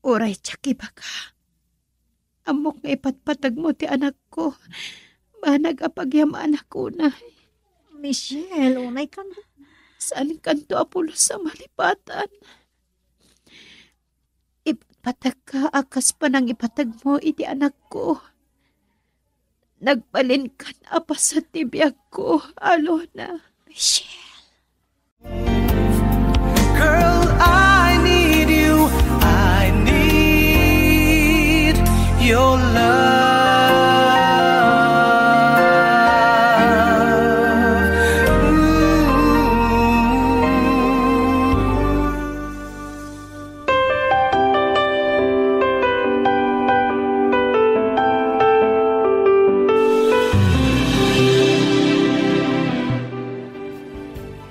Uray diak ibaga. Ammok nga ipatpategmo ti anakko. Banag a pagyam-anak unay. Michelle, unay ka na. Saankanto a pulos a malipatan. Ipatpategka a kas panangipategmo iti anakko. Nagbalinkan a paset ti biagko, Alona. Michelle. Girl, I need you. I need your love. Ooh.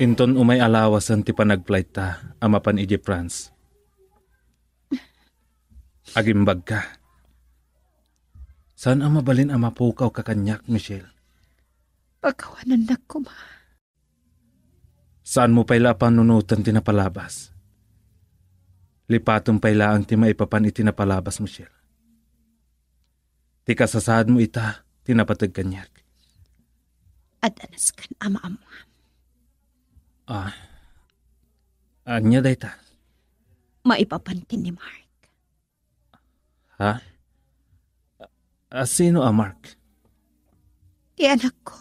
Inton umay a lawasen ti panagflightta a mapan idiay France, agimbagka. Saan a mabalin a mapukawka kaniak, Michelle. Pakawanennak koma. Saanmo pay la a panunoten ti napalabas. Lipatem pay laeng ti maipapan iti napalabas, Michelle. Ti kasasaadmo ita ti napateg kaniak. Adda nasken a maammoam. Ah, ania dayta? Maipapan ken ni Mark. Ha? A, sino a Mark? Ti anakko,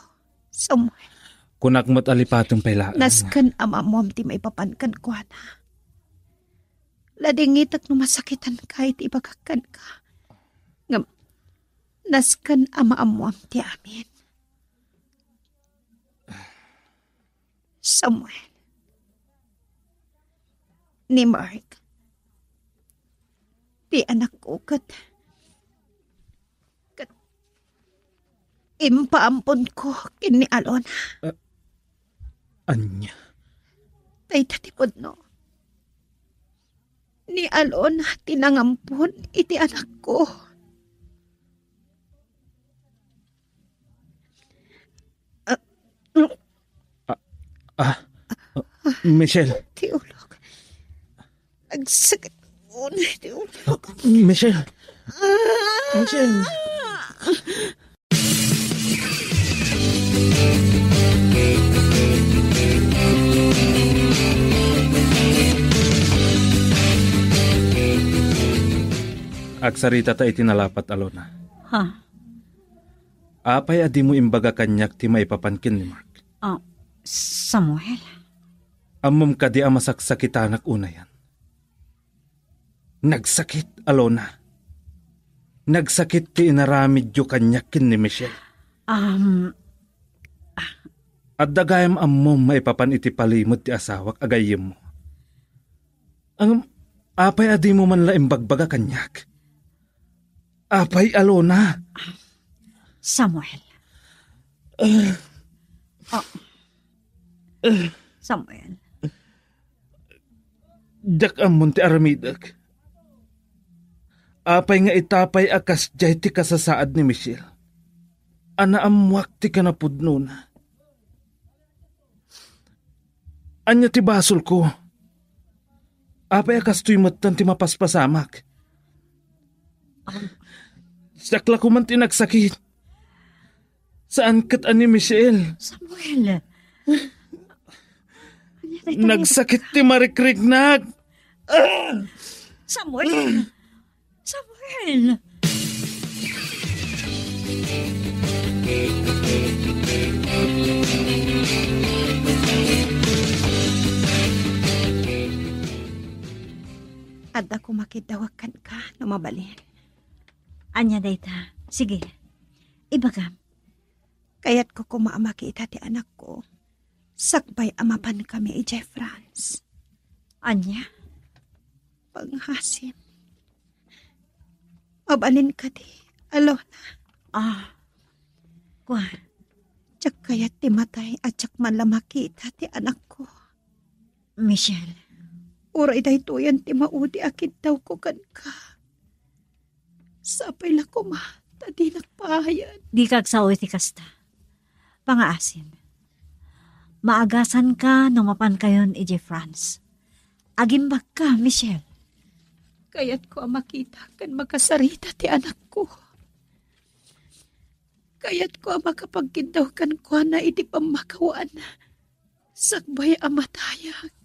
Samuel. Kunak met a lipatem pay laeng. Nasken a maammoam ti maipapan kenkuana. Ladingitek no masakitanka iti ibagak kenka. Ngem, nasken a maammoam ti amin. Samuel. Ni Mark. Ti anakko ket, ket impaamponko ken ni Alona. Ah, ania? Dayta ti pudno. Ni Alona ti nangampon iti anakko. Ah, mm. Ah, ah, Michelle. Ti ulok. Agsakit unay ti ulok. Michelle. Ah! Michelle. Agsaritata iti nalapat, Alona. Ha? Apay a dimo imbaga kaniak ti maipapan ken ni Mark? Ah, Samuel? Ammom kadi a masaksakitanak unayen? Nagsakit, Alona. Nagsakit ti inaramidyo kaniak ken ni Michelle. Um, Adda gayam ammom maipapan iti palimed ti asawak a gayyemmo. Ngem, apay a dimo man la imbagbaga kaniak? Apay, Alona? Samuel. Ah. Oh. Samuel. Diak ammon ti aramidek. Apay nga ita pay a kasdiay ti kasasaad ni Michelle? A naammoak ti kinapudnona. Ania ti basolko? Apay a kastoy metten ti mapaspasamak? Siak la koman ti nagsakit. Saan ket a ni Michelle. Samuel. Ania dayta? Nagsakit ti marikriknak. Samuel. Samuel. Adda koma kiddawek kenka no mabalin. Ania dayta? Sige. Ibagam. Kayatko koma a makita ti anakko sakbay a mapankami idiay France. Ania? Pangasim. Mabalin kadi, Alona? Ah. Kua? Diak kayat ti matay a diak man la makita ti anakko. Michelle. Uray daytoyen ti maudi a kiddawko kenka. Sapay la koma ta dinak paayan. Dika agsao iti kasta. Pangaasim. Maagasanka no mapankayon idiay France. Agimbagka, Michelle. Kayatko a makita ken makasarita ti anakko. Kayatko a makapagkiddaw kenkuana iti pammakawan. Sakbay a matayak,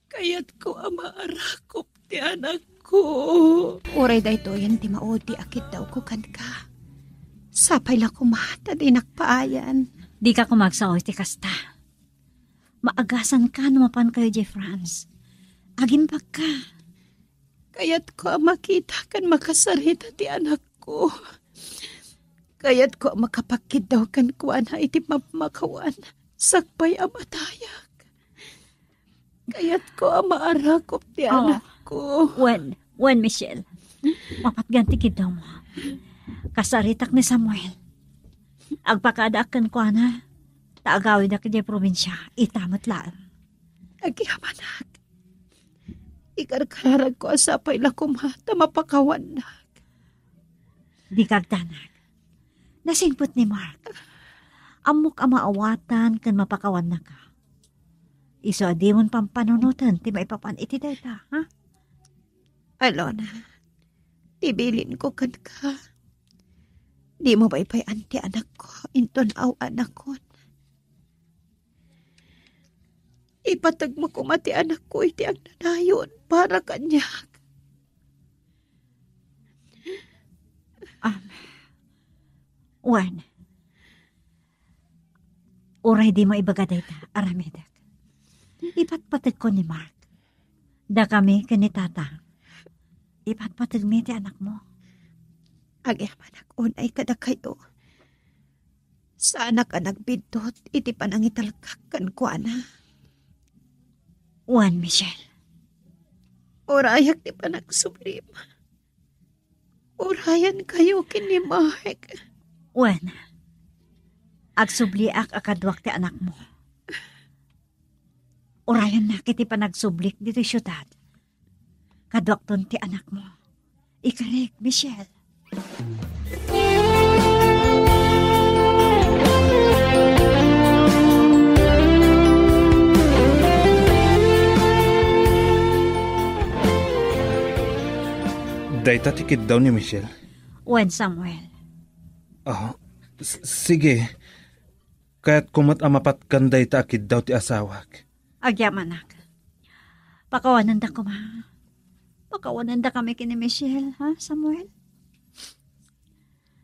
kayatko a maarakop ti anakko. Uray daytoyen ti maudi a kiddawko kenka. Sapay la koma ta dinak paayan. Dika koma agsao iti kasta. Maagasanka no mapankayo idiay France. Agimbagka. Kayatko a makita ken makasarita ti anakko. Kayatko a makapagkiddaw kenkuana iti pammakawan sakbay a matayak. Kayatko a maarakop ti Oh. anakko. Wen, wen, Michelle. Mapatgan ti kiddawmo. Kasaritak ni Samuel. Agpakadaak kenkuana, ta agawidak idiay probinsia, ita met laeng. Agyamanak. Ikarkararagko a sapay la koma ta mapakawannak. Dika agdanag. Nasingpet ni Mark. Ammok a maawatan ken mapakawannaka. Isu a dimon pampanunoten ti maipapan iti dayta, ha? Alona, ti bilinko kenka, dimo baybay-an ti anakko inton aw-anakon. Ipategmo koma ti anakko iti agnanayon para kaniak. Am, wen, uray dimo ibaga dayta, aramidek. Ipatpategko ni Mark. Dakami ken ni Tata. Ipatpategmi ti anakmo. Agyamanak unay kadakayo. Saanak a nagbiddut iti panangitalkak kenkuana. Wen, Michelle. Urayak ti panagsublim. Urayankayo ken ni Mark. Wen, agsubliak a kaduak ti anakmo. Urayannak iti panagsublik ditoy siudad. Kaduakton ti anakmo. Ikarek, Michelle. Dayta ti kiddaw ni Michelle? Wen, Samuel. Ah, s-, sige. Kayatko met a mapatgan dayta a kiddaw ti asawak. Agyamanak. Pakawanenda koma. Pakawanenda kami ken ni Michelle, ha, Samuel?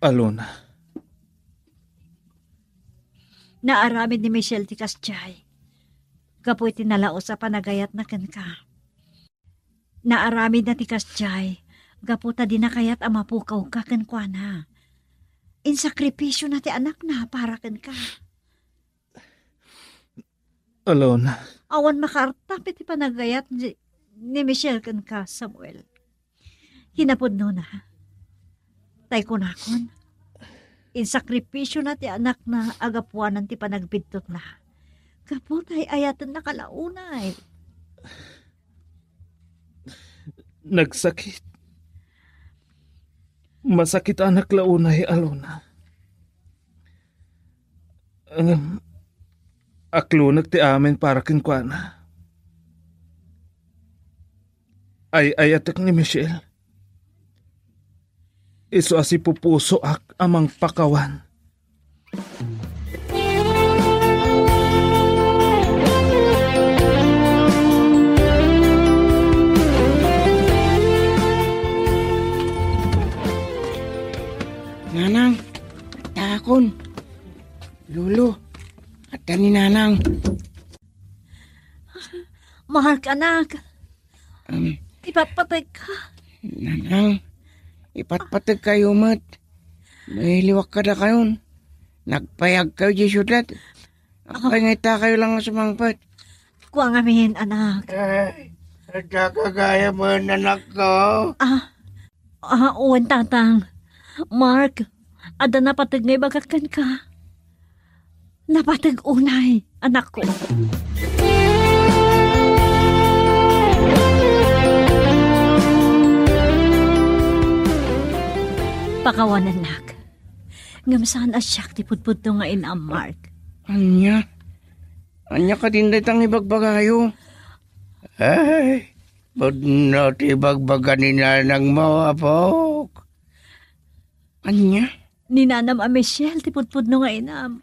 Alona. Naaramid ni Michelle ti kasdiay gapu iti nalaus a panagayatna kenka. Naaramidna ti kasdiay gapu ta dina kayat a mapukawka kenkuana. Insakripisiona ti anakna para kenka. Alona. Awan makaartap iti panagayat ni, ni Michelle kenka, Samuel. Kinapudnona, tay kunakon, insakripisiona ti anakna a gapuanan ti panagbiddutna. Gapu ta ay-ayatenna kalaunay. Nagsakit. Masakit a naklaunay, Alona. Ngem, aklonek ti amin para kenkuana. Ay-ayatek ni Michelle. Isu a sipupusoak a mangpakawan. Nanang, takon. Lolo, adda ni Nanang. Mark, anak. Um, ipatpategka. Nanang, ipatpategkayo met. May liwak kadakayon. Nagpayagkayo di siudad. Agpayngaytakayo lang nga sumangpet. Kua ngamin, anak. Ay, adda ka gayam, anakko? Ah, ah, wen, tatang. Mark, adda napateg nga ibagak kenka. Napateg unay, anakko. Pakawanennak. Ngem saan a siak ti pudpudno nga inam, Mark. Ania? Ania kadin dayta nga ibagbagayo? Ay, pudno ti ibagbaga ni nanangmo, apok. Ania? Ni nanam a Michelle ti pudpudno nga inam.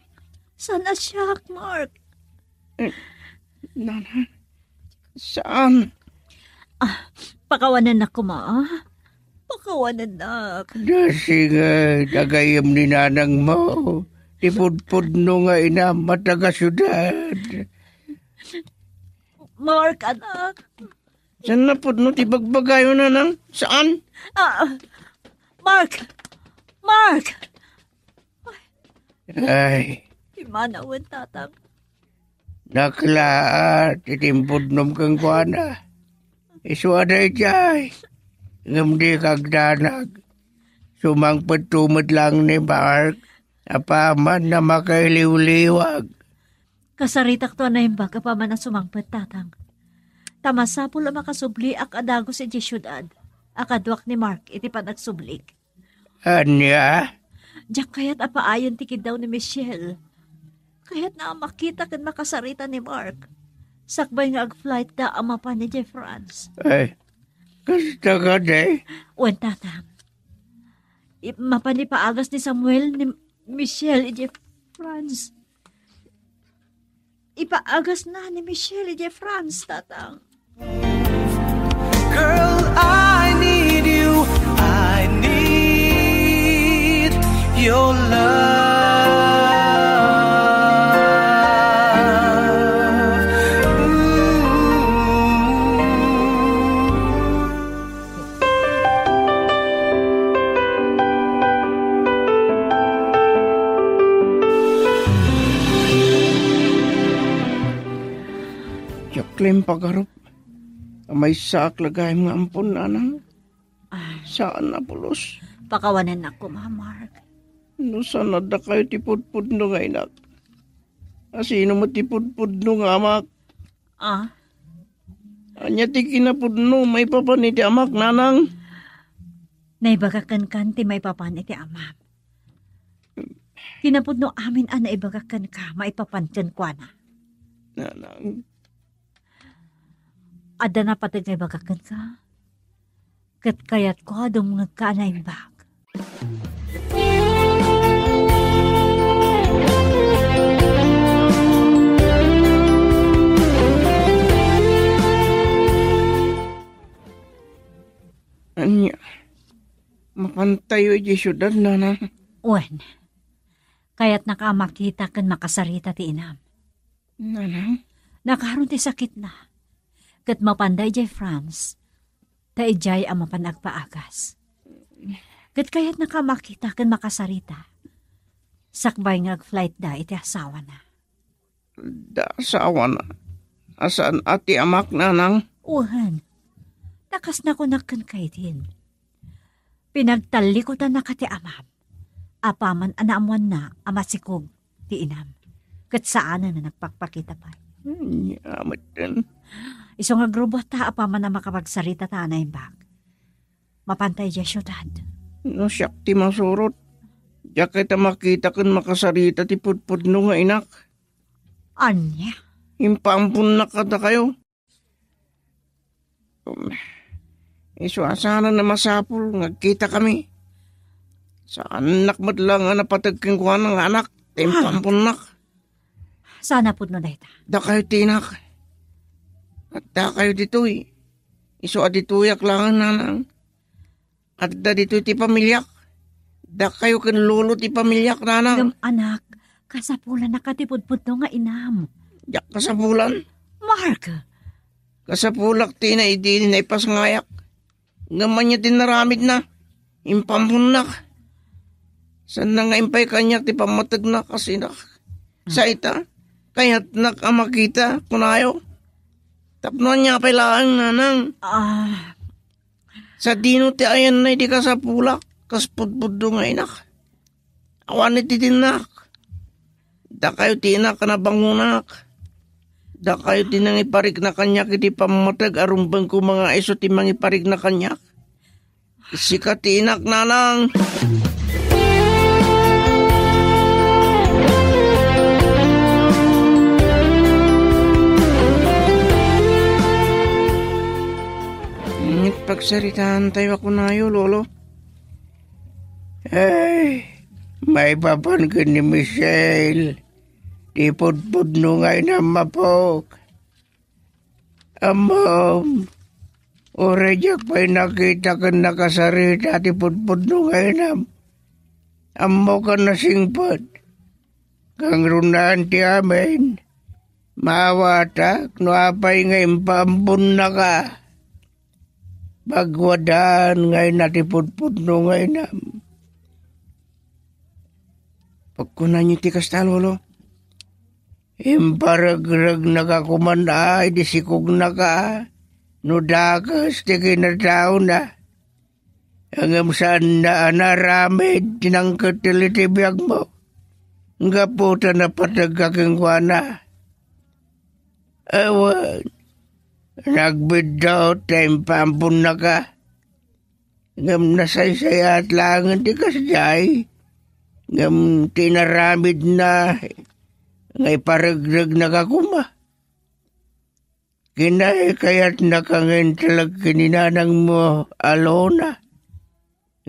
Saan a siak, Mark? Eh, nana, saan? Ah, pakawanennak koma, ah. Pakawanennak. Dasingay, gayam ni nanangmo. Ti pudpudno nga inam a taga-siudad. Mark, anak. Saan a pudno ti ibagbagayo, nanang? Saan? Ah, Mark! Mark! Ay. Imanawen, tatang. Naklaat ti impudnom kenkuana. Isu a daydiay. Ngem dika agdanag. Sumangpetto met laeng ni Mark. Apaman a makailiwliwag. Kasaritakto a naimbag apaman a sumangpet, tatang. Ta masapul a makasubliak a dagus idiay siudad a kaduak ni Mark iti panagsublik. Ania? Diak kayat a paayen ti kiddaw ni Michelle. Kayatna a makita ken makasarita ni Mark sakbay nga agflightda a mapan idiay France. Ay, kasta kadi? Wen, tatang. I-, mapan ipaagas ni Samuel ni Michelle idiay France. Ipaagasna ni Michelle idiay France, tatang. Girl, I need you. I need your love. Ooh. Diak la impagarup a maysaak la gayam nga ampon, nanang. Ah. Saan a pulos. Pakawanennak koma, Mark. No saan a dakayo ti pudpudno nga inak, a sino met ti pudpudno nga amak? Ah? Ania ti kinapudno maipapan iti amak, nanang? Naibagak kenka ti maipapan iti amam. Kinapudno amin a naibagak kenka maipapan kenkuana. Nanang. Adda napateg nga ibagak kenka. Ket kayatko a dumngegka a naimbag. Ania, mapantayo idiay siudad, nanang? Wen, kayatnaka a makita ken makasarita ti inam. Nanang? Nakaron ti sakitna. Ket mapanda idiay France, ta idiay a mapan agpaagas. Ket kayatnaka a makita ken makasarita, sakbay nga agflightda iti asawana. Da asawana? A saan a ti amak, nanang? Wen, ta kas nakunak kenka idin. Pinagtallikutanaka ti amam, apaman a naammoanna a masikog ti inam, ket saanen a nagpakpakita pay. Ania metten? Isu nga agrubuatta apaman a makapagsaritata a naimbag. Mapanta idiay siudad. No siak ti masurot, diak ita makita ken makasarita ti pudpudno nga inak. Ania? Impaamponnak kadakayo. Um, isu a saanen a masapul nga agkitakami. Saannak met laeng a napateg kenkuana nga anak, ta impaamponnak. Saan a pudno dayta? Dakayo ti inak. Addakayo ditoy. Isu a ditoyak laeng, nanang. Adda ditoy ti pamiliak. Dakayo ken lolo ti pamiliak, nanang. Ngem, anak, kasapulannaka ti pudpudno nga inam. Diak kasapulan. Mark! Kasapulak ti ina idi naipasngayak. Ngem ania ti naramidna? Impaamponnak. Saanna nga impay kaniak ti pammategna kas inak. Sa ita, kayatnak a makita, kunayo. Tapno ania pay laeng, nanang? Ah, Sadino ti ayanna idi kasapulak, kas pudpudno nga inak? Awan iti dinnak. Dakayo ti inak a nabangonak. Dakayo ti nangiparikna kaniak iti pammateg a rumbeng koma nga isu ti mangiparikna kaniak. Sika ti inak, nanang. Ngem pagsaritaantayo a kunayo, Lolo. Ay, maipapan ken ni Michelle, ti pudpudno nga inam, apok. Ammom, uray diak pay nakita ken nakasarita ti pudpudno nga inam. Ammok a nasingpet. Kangrunaan ti amin. Maawatak no apay nga impaambonnaka. Pagwadaan nga inna ti pudpudno nga inam. Pagkunanyo ti kasta, Lolo? Imparegregna ka koman a idi sikognaka no dakes ti kinataona. Ngem saanna a naaramid ti nangketel iti biagmo gapu ta napategka kenkuana. Awan, nagbiddut ta impaambonnaka. Ngem nasaysayaat laengen ti kasdiay, ngem ti inaramidna nga iparegregnaka koma. Kinaykayatnaka nga intalek ken ni nanangmo a Lona,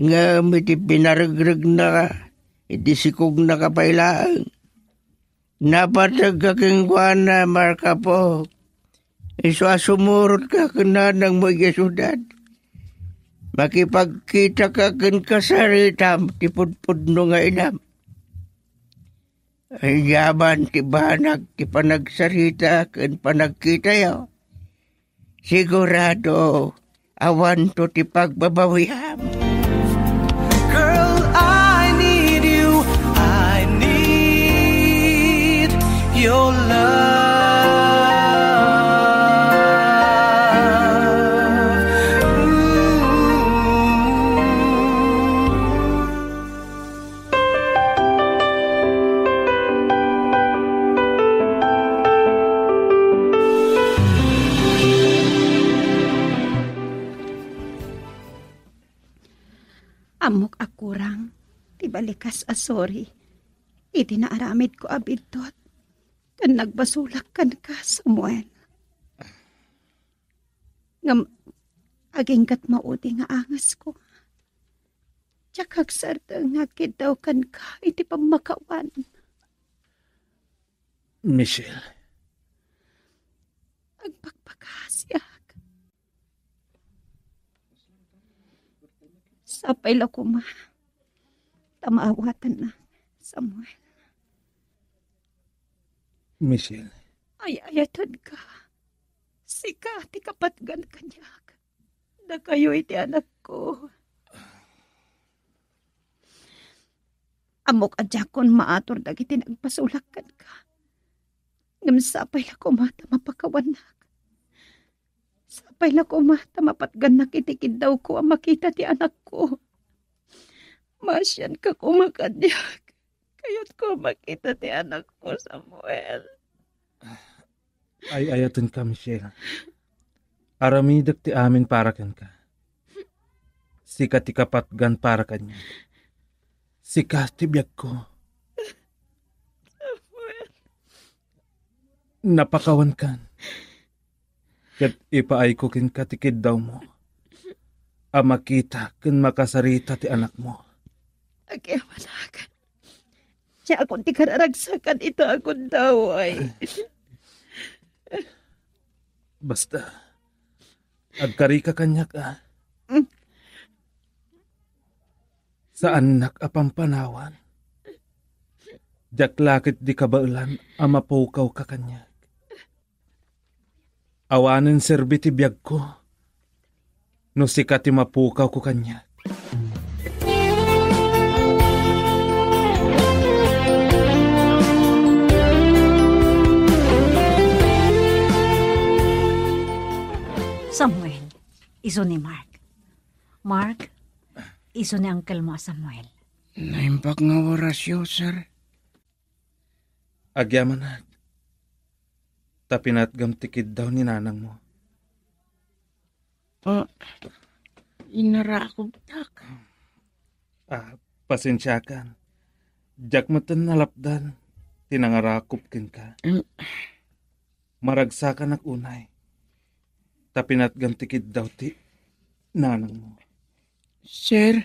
ngem iti pinaregregna, iti sikognaka pay laeng. Napategka kenkuana, Mark, apok. Isu a sumurotka ken nanangmo idiay siudad. Makipagkitaka ken kasaritam ti pudpudno nga inam. Aniaman ti banag ti panagsarita ken panagkitayo, sigurado, awanto ti pagbabawiam. Girl, I need you. I need your love. Ooh. Ammok a kurang ti balikas a sorry iti naaramidko a biddut ken nagbasolak kenka, Samuel. Ngem Aginggat maudi nga angasko. Diak agsardeng nga agkiddawka iti pammakawan. Michelle. Agpakpakasiak. Sapay la koma ta maawatannak, Samuel. Michelle. Ay-ayatenka. Sika ti kapatgan kaniak. Dakayo iti anakko. Ammok a diakon maatur dagiti nagpasulak kenka. Ngem sapay la koma ta mapakawannak. Sapay la koma ta mapatgannak iti kiddawko a makita ti anakko. Maasianka koma kaniak. Kayatko a makita ti anakko, Samuel. Ay-ayatenka, Michelle. Aramidek ti amin para kenka. Sika ti kapatgan para kaniak. Sika ti biagko. Samuel. Napakawankan. Ket ipaayko kenka ti kiddawmo a makita ken makasarita ti anakmo. Agyamanak. Diakon ti kararagsakan ita a gundaway. Basta, agkarika kaniak, a. Saannak a pampanawan. Diak la ketdi kabaelan a mapukawka kaniak. Awanen serbi ti biagko no sika ti mapukawko kaniak. Samuel, isu ni Mark. Mark, isu ni uncle mo a Samuel. Naimbag nga orasyo, sir. Agyamanak. Ta pinatgam ti kiddaw ni nanangmo. Ah, inarakobtak. Ah, pasensiakan. Diak metten nalapdan ti nangarakup kenka. Em. Maragsakanak unay. Ta pinatgam ti kiddaw ti nanangmo. Sir,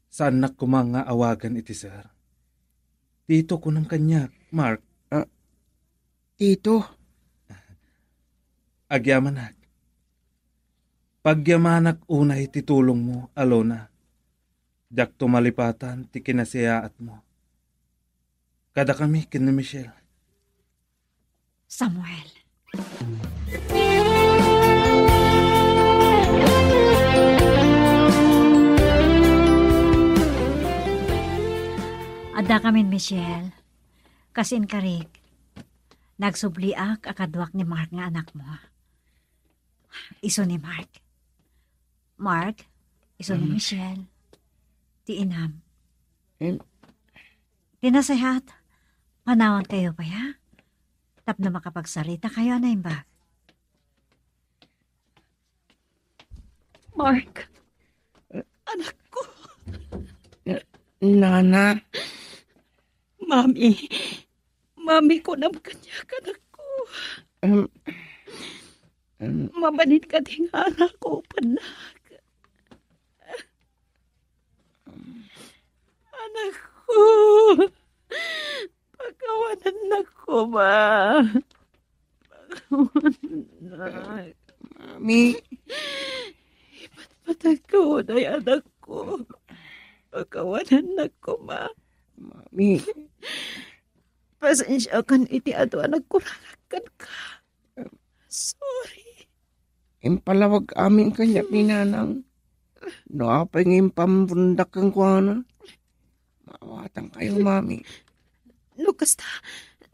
Saannak koma nga awagan iti sir. Tito kunam kaniak, Mark. Ah, Tito? Agyamanak. Pagyamanak unay ti tulongmo, Alona. Diakto malipatan ti kinasiyaatmo. Kadakami ken ni Michelle. Samuel. Adda kamin, Michelle. Kas inkarik, nagsubliak a kaduak ni Mark nga anakmo. Isu ni Mark. Mark, isu ni Mm. Michelle. Ti inam. Em. Ti nasayaat, panawan kayo pay, ha? Tapno makapagsarita kayo a naimbag. Mark, anakko. Nana. Mami, Mami, kunam kaniak, anakko. Em, em. Mabalin kadi nga arakupennak? Anakko, pakawanennak koma. Pakawanennak. Mami. Ipatpatagko unay, anakko. Pakawanennak koma. Mami. Pasensiakan iti adu a nagkurarak kenka. Sorry. Impalawag amin kaniak ni Nanang. No apay nga impampundak kenkuana, maawatan kayo, Mami. No kasta,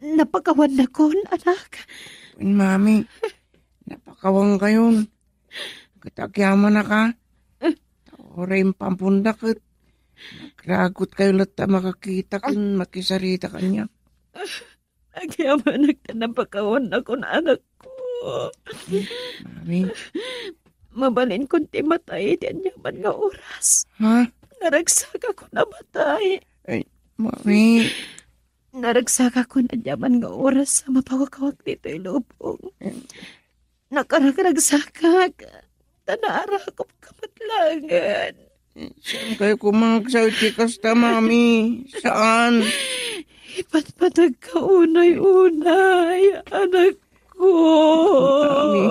napakawannakon, anak. Wen, Mami, napakawan kayon. Ket agyamanak a. Ta uray impampundak ket nagragut kayo latta makakita ken makisarita kaniak. Agyamanak ta napakawannakon, anakko. Mami. Mabalinkon ti matay iti aniaman nga oras. Ha? Naragsakakon a matay. Ay, Mami. Naragsakakon aniaman nga oras a mapawakawak ditoy lubong. Nakaragragsakak. ta naarakupka met laengen. Saan kayo kumangagsaw iti kasta, Mami? Saan? Ipatpatagka unay-unay, anakko. Mami.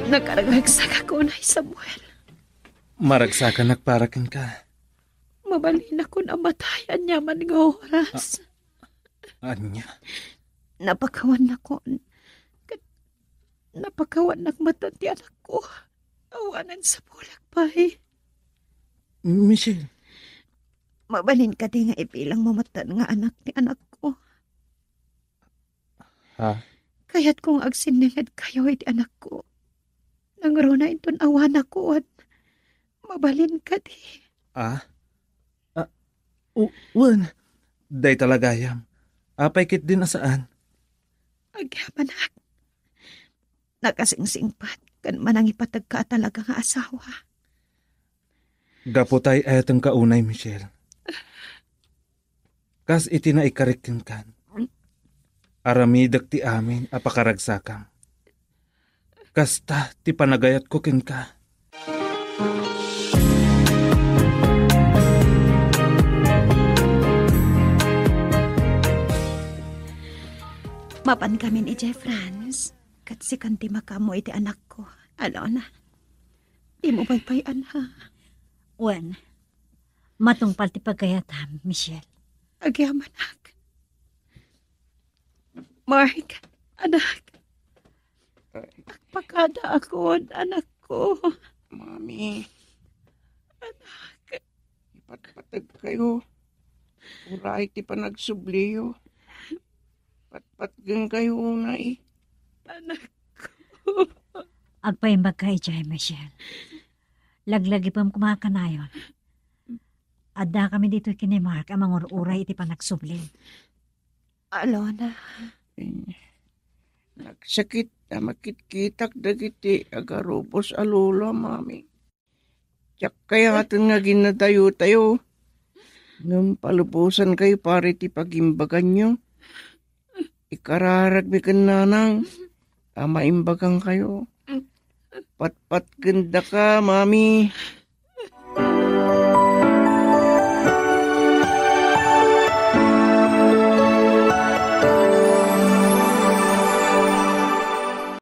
Nakaragsak ako, Nay Samuel. Maragsakanak para kenka. Mabalinakon a matay aniaman nga oras. A-, ania? Napakawannakon. Ket napakawannak met ti anakko. Awanen sapulak pay. Michelle. Mabalin kadi nga ibilangmo met nga anak ti anakko? Ha? Kayatko nga agsinningedkayo iti anakko. Nangruna inton awanakon. Mabalin kadi? Ah? Ah, u-, wen. Dayta la gayam. Apay ketdin a saan? Agyamanak. Nakasingsingpet ken manangipateg ka a talaga nga asawa. Gapu ta ay-ayatenka unay, Michelle. Kas iti naikarik kenkan, aramidek ti amin a pakaragsakam. Kasta ti panagayatko kenka. Mapankamin idiay France, ket sikan ti makaammo iti anakko. Alona, dimo paypayan, ha? Wen, matungpal ti pagayatam, Michelle. Agyamanak. Mark, anak. Ay. Agpakadaakon, anakko. Mami. Anak. Ipatpateg kayo. Uray ti panagsubliyo. Patpatgen kayo unay. Anakko. Agpaimbag ka idiay, Michelle. Laglagipem koma kanayon. Adda kami ditoy ken ni Mark a mangur-uray iti panagsubli. Alona. Eh, nagsakit a makitkitak dagiti agarubos a lolo, Mami. Diak kayaten nga ginadayotayo. Ngem palubosan kayo para iti pagimbaganyo. Ikararagmi ken nanang a maimbagan kayo. Patpatgen daka, Mami.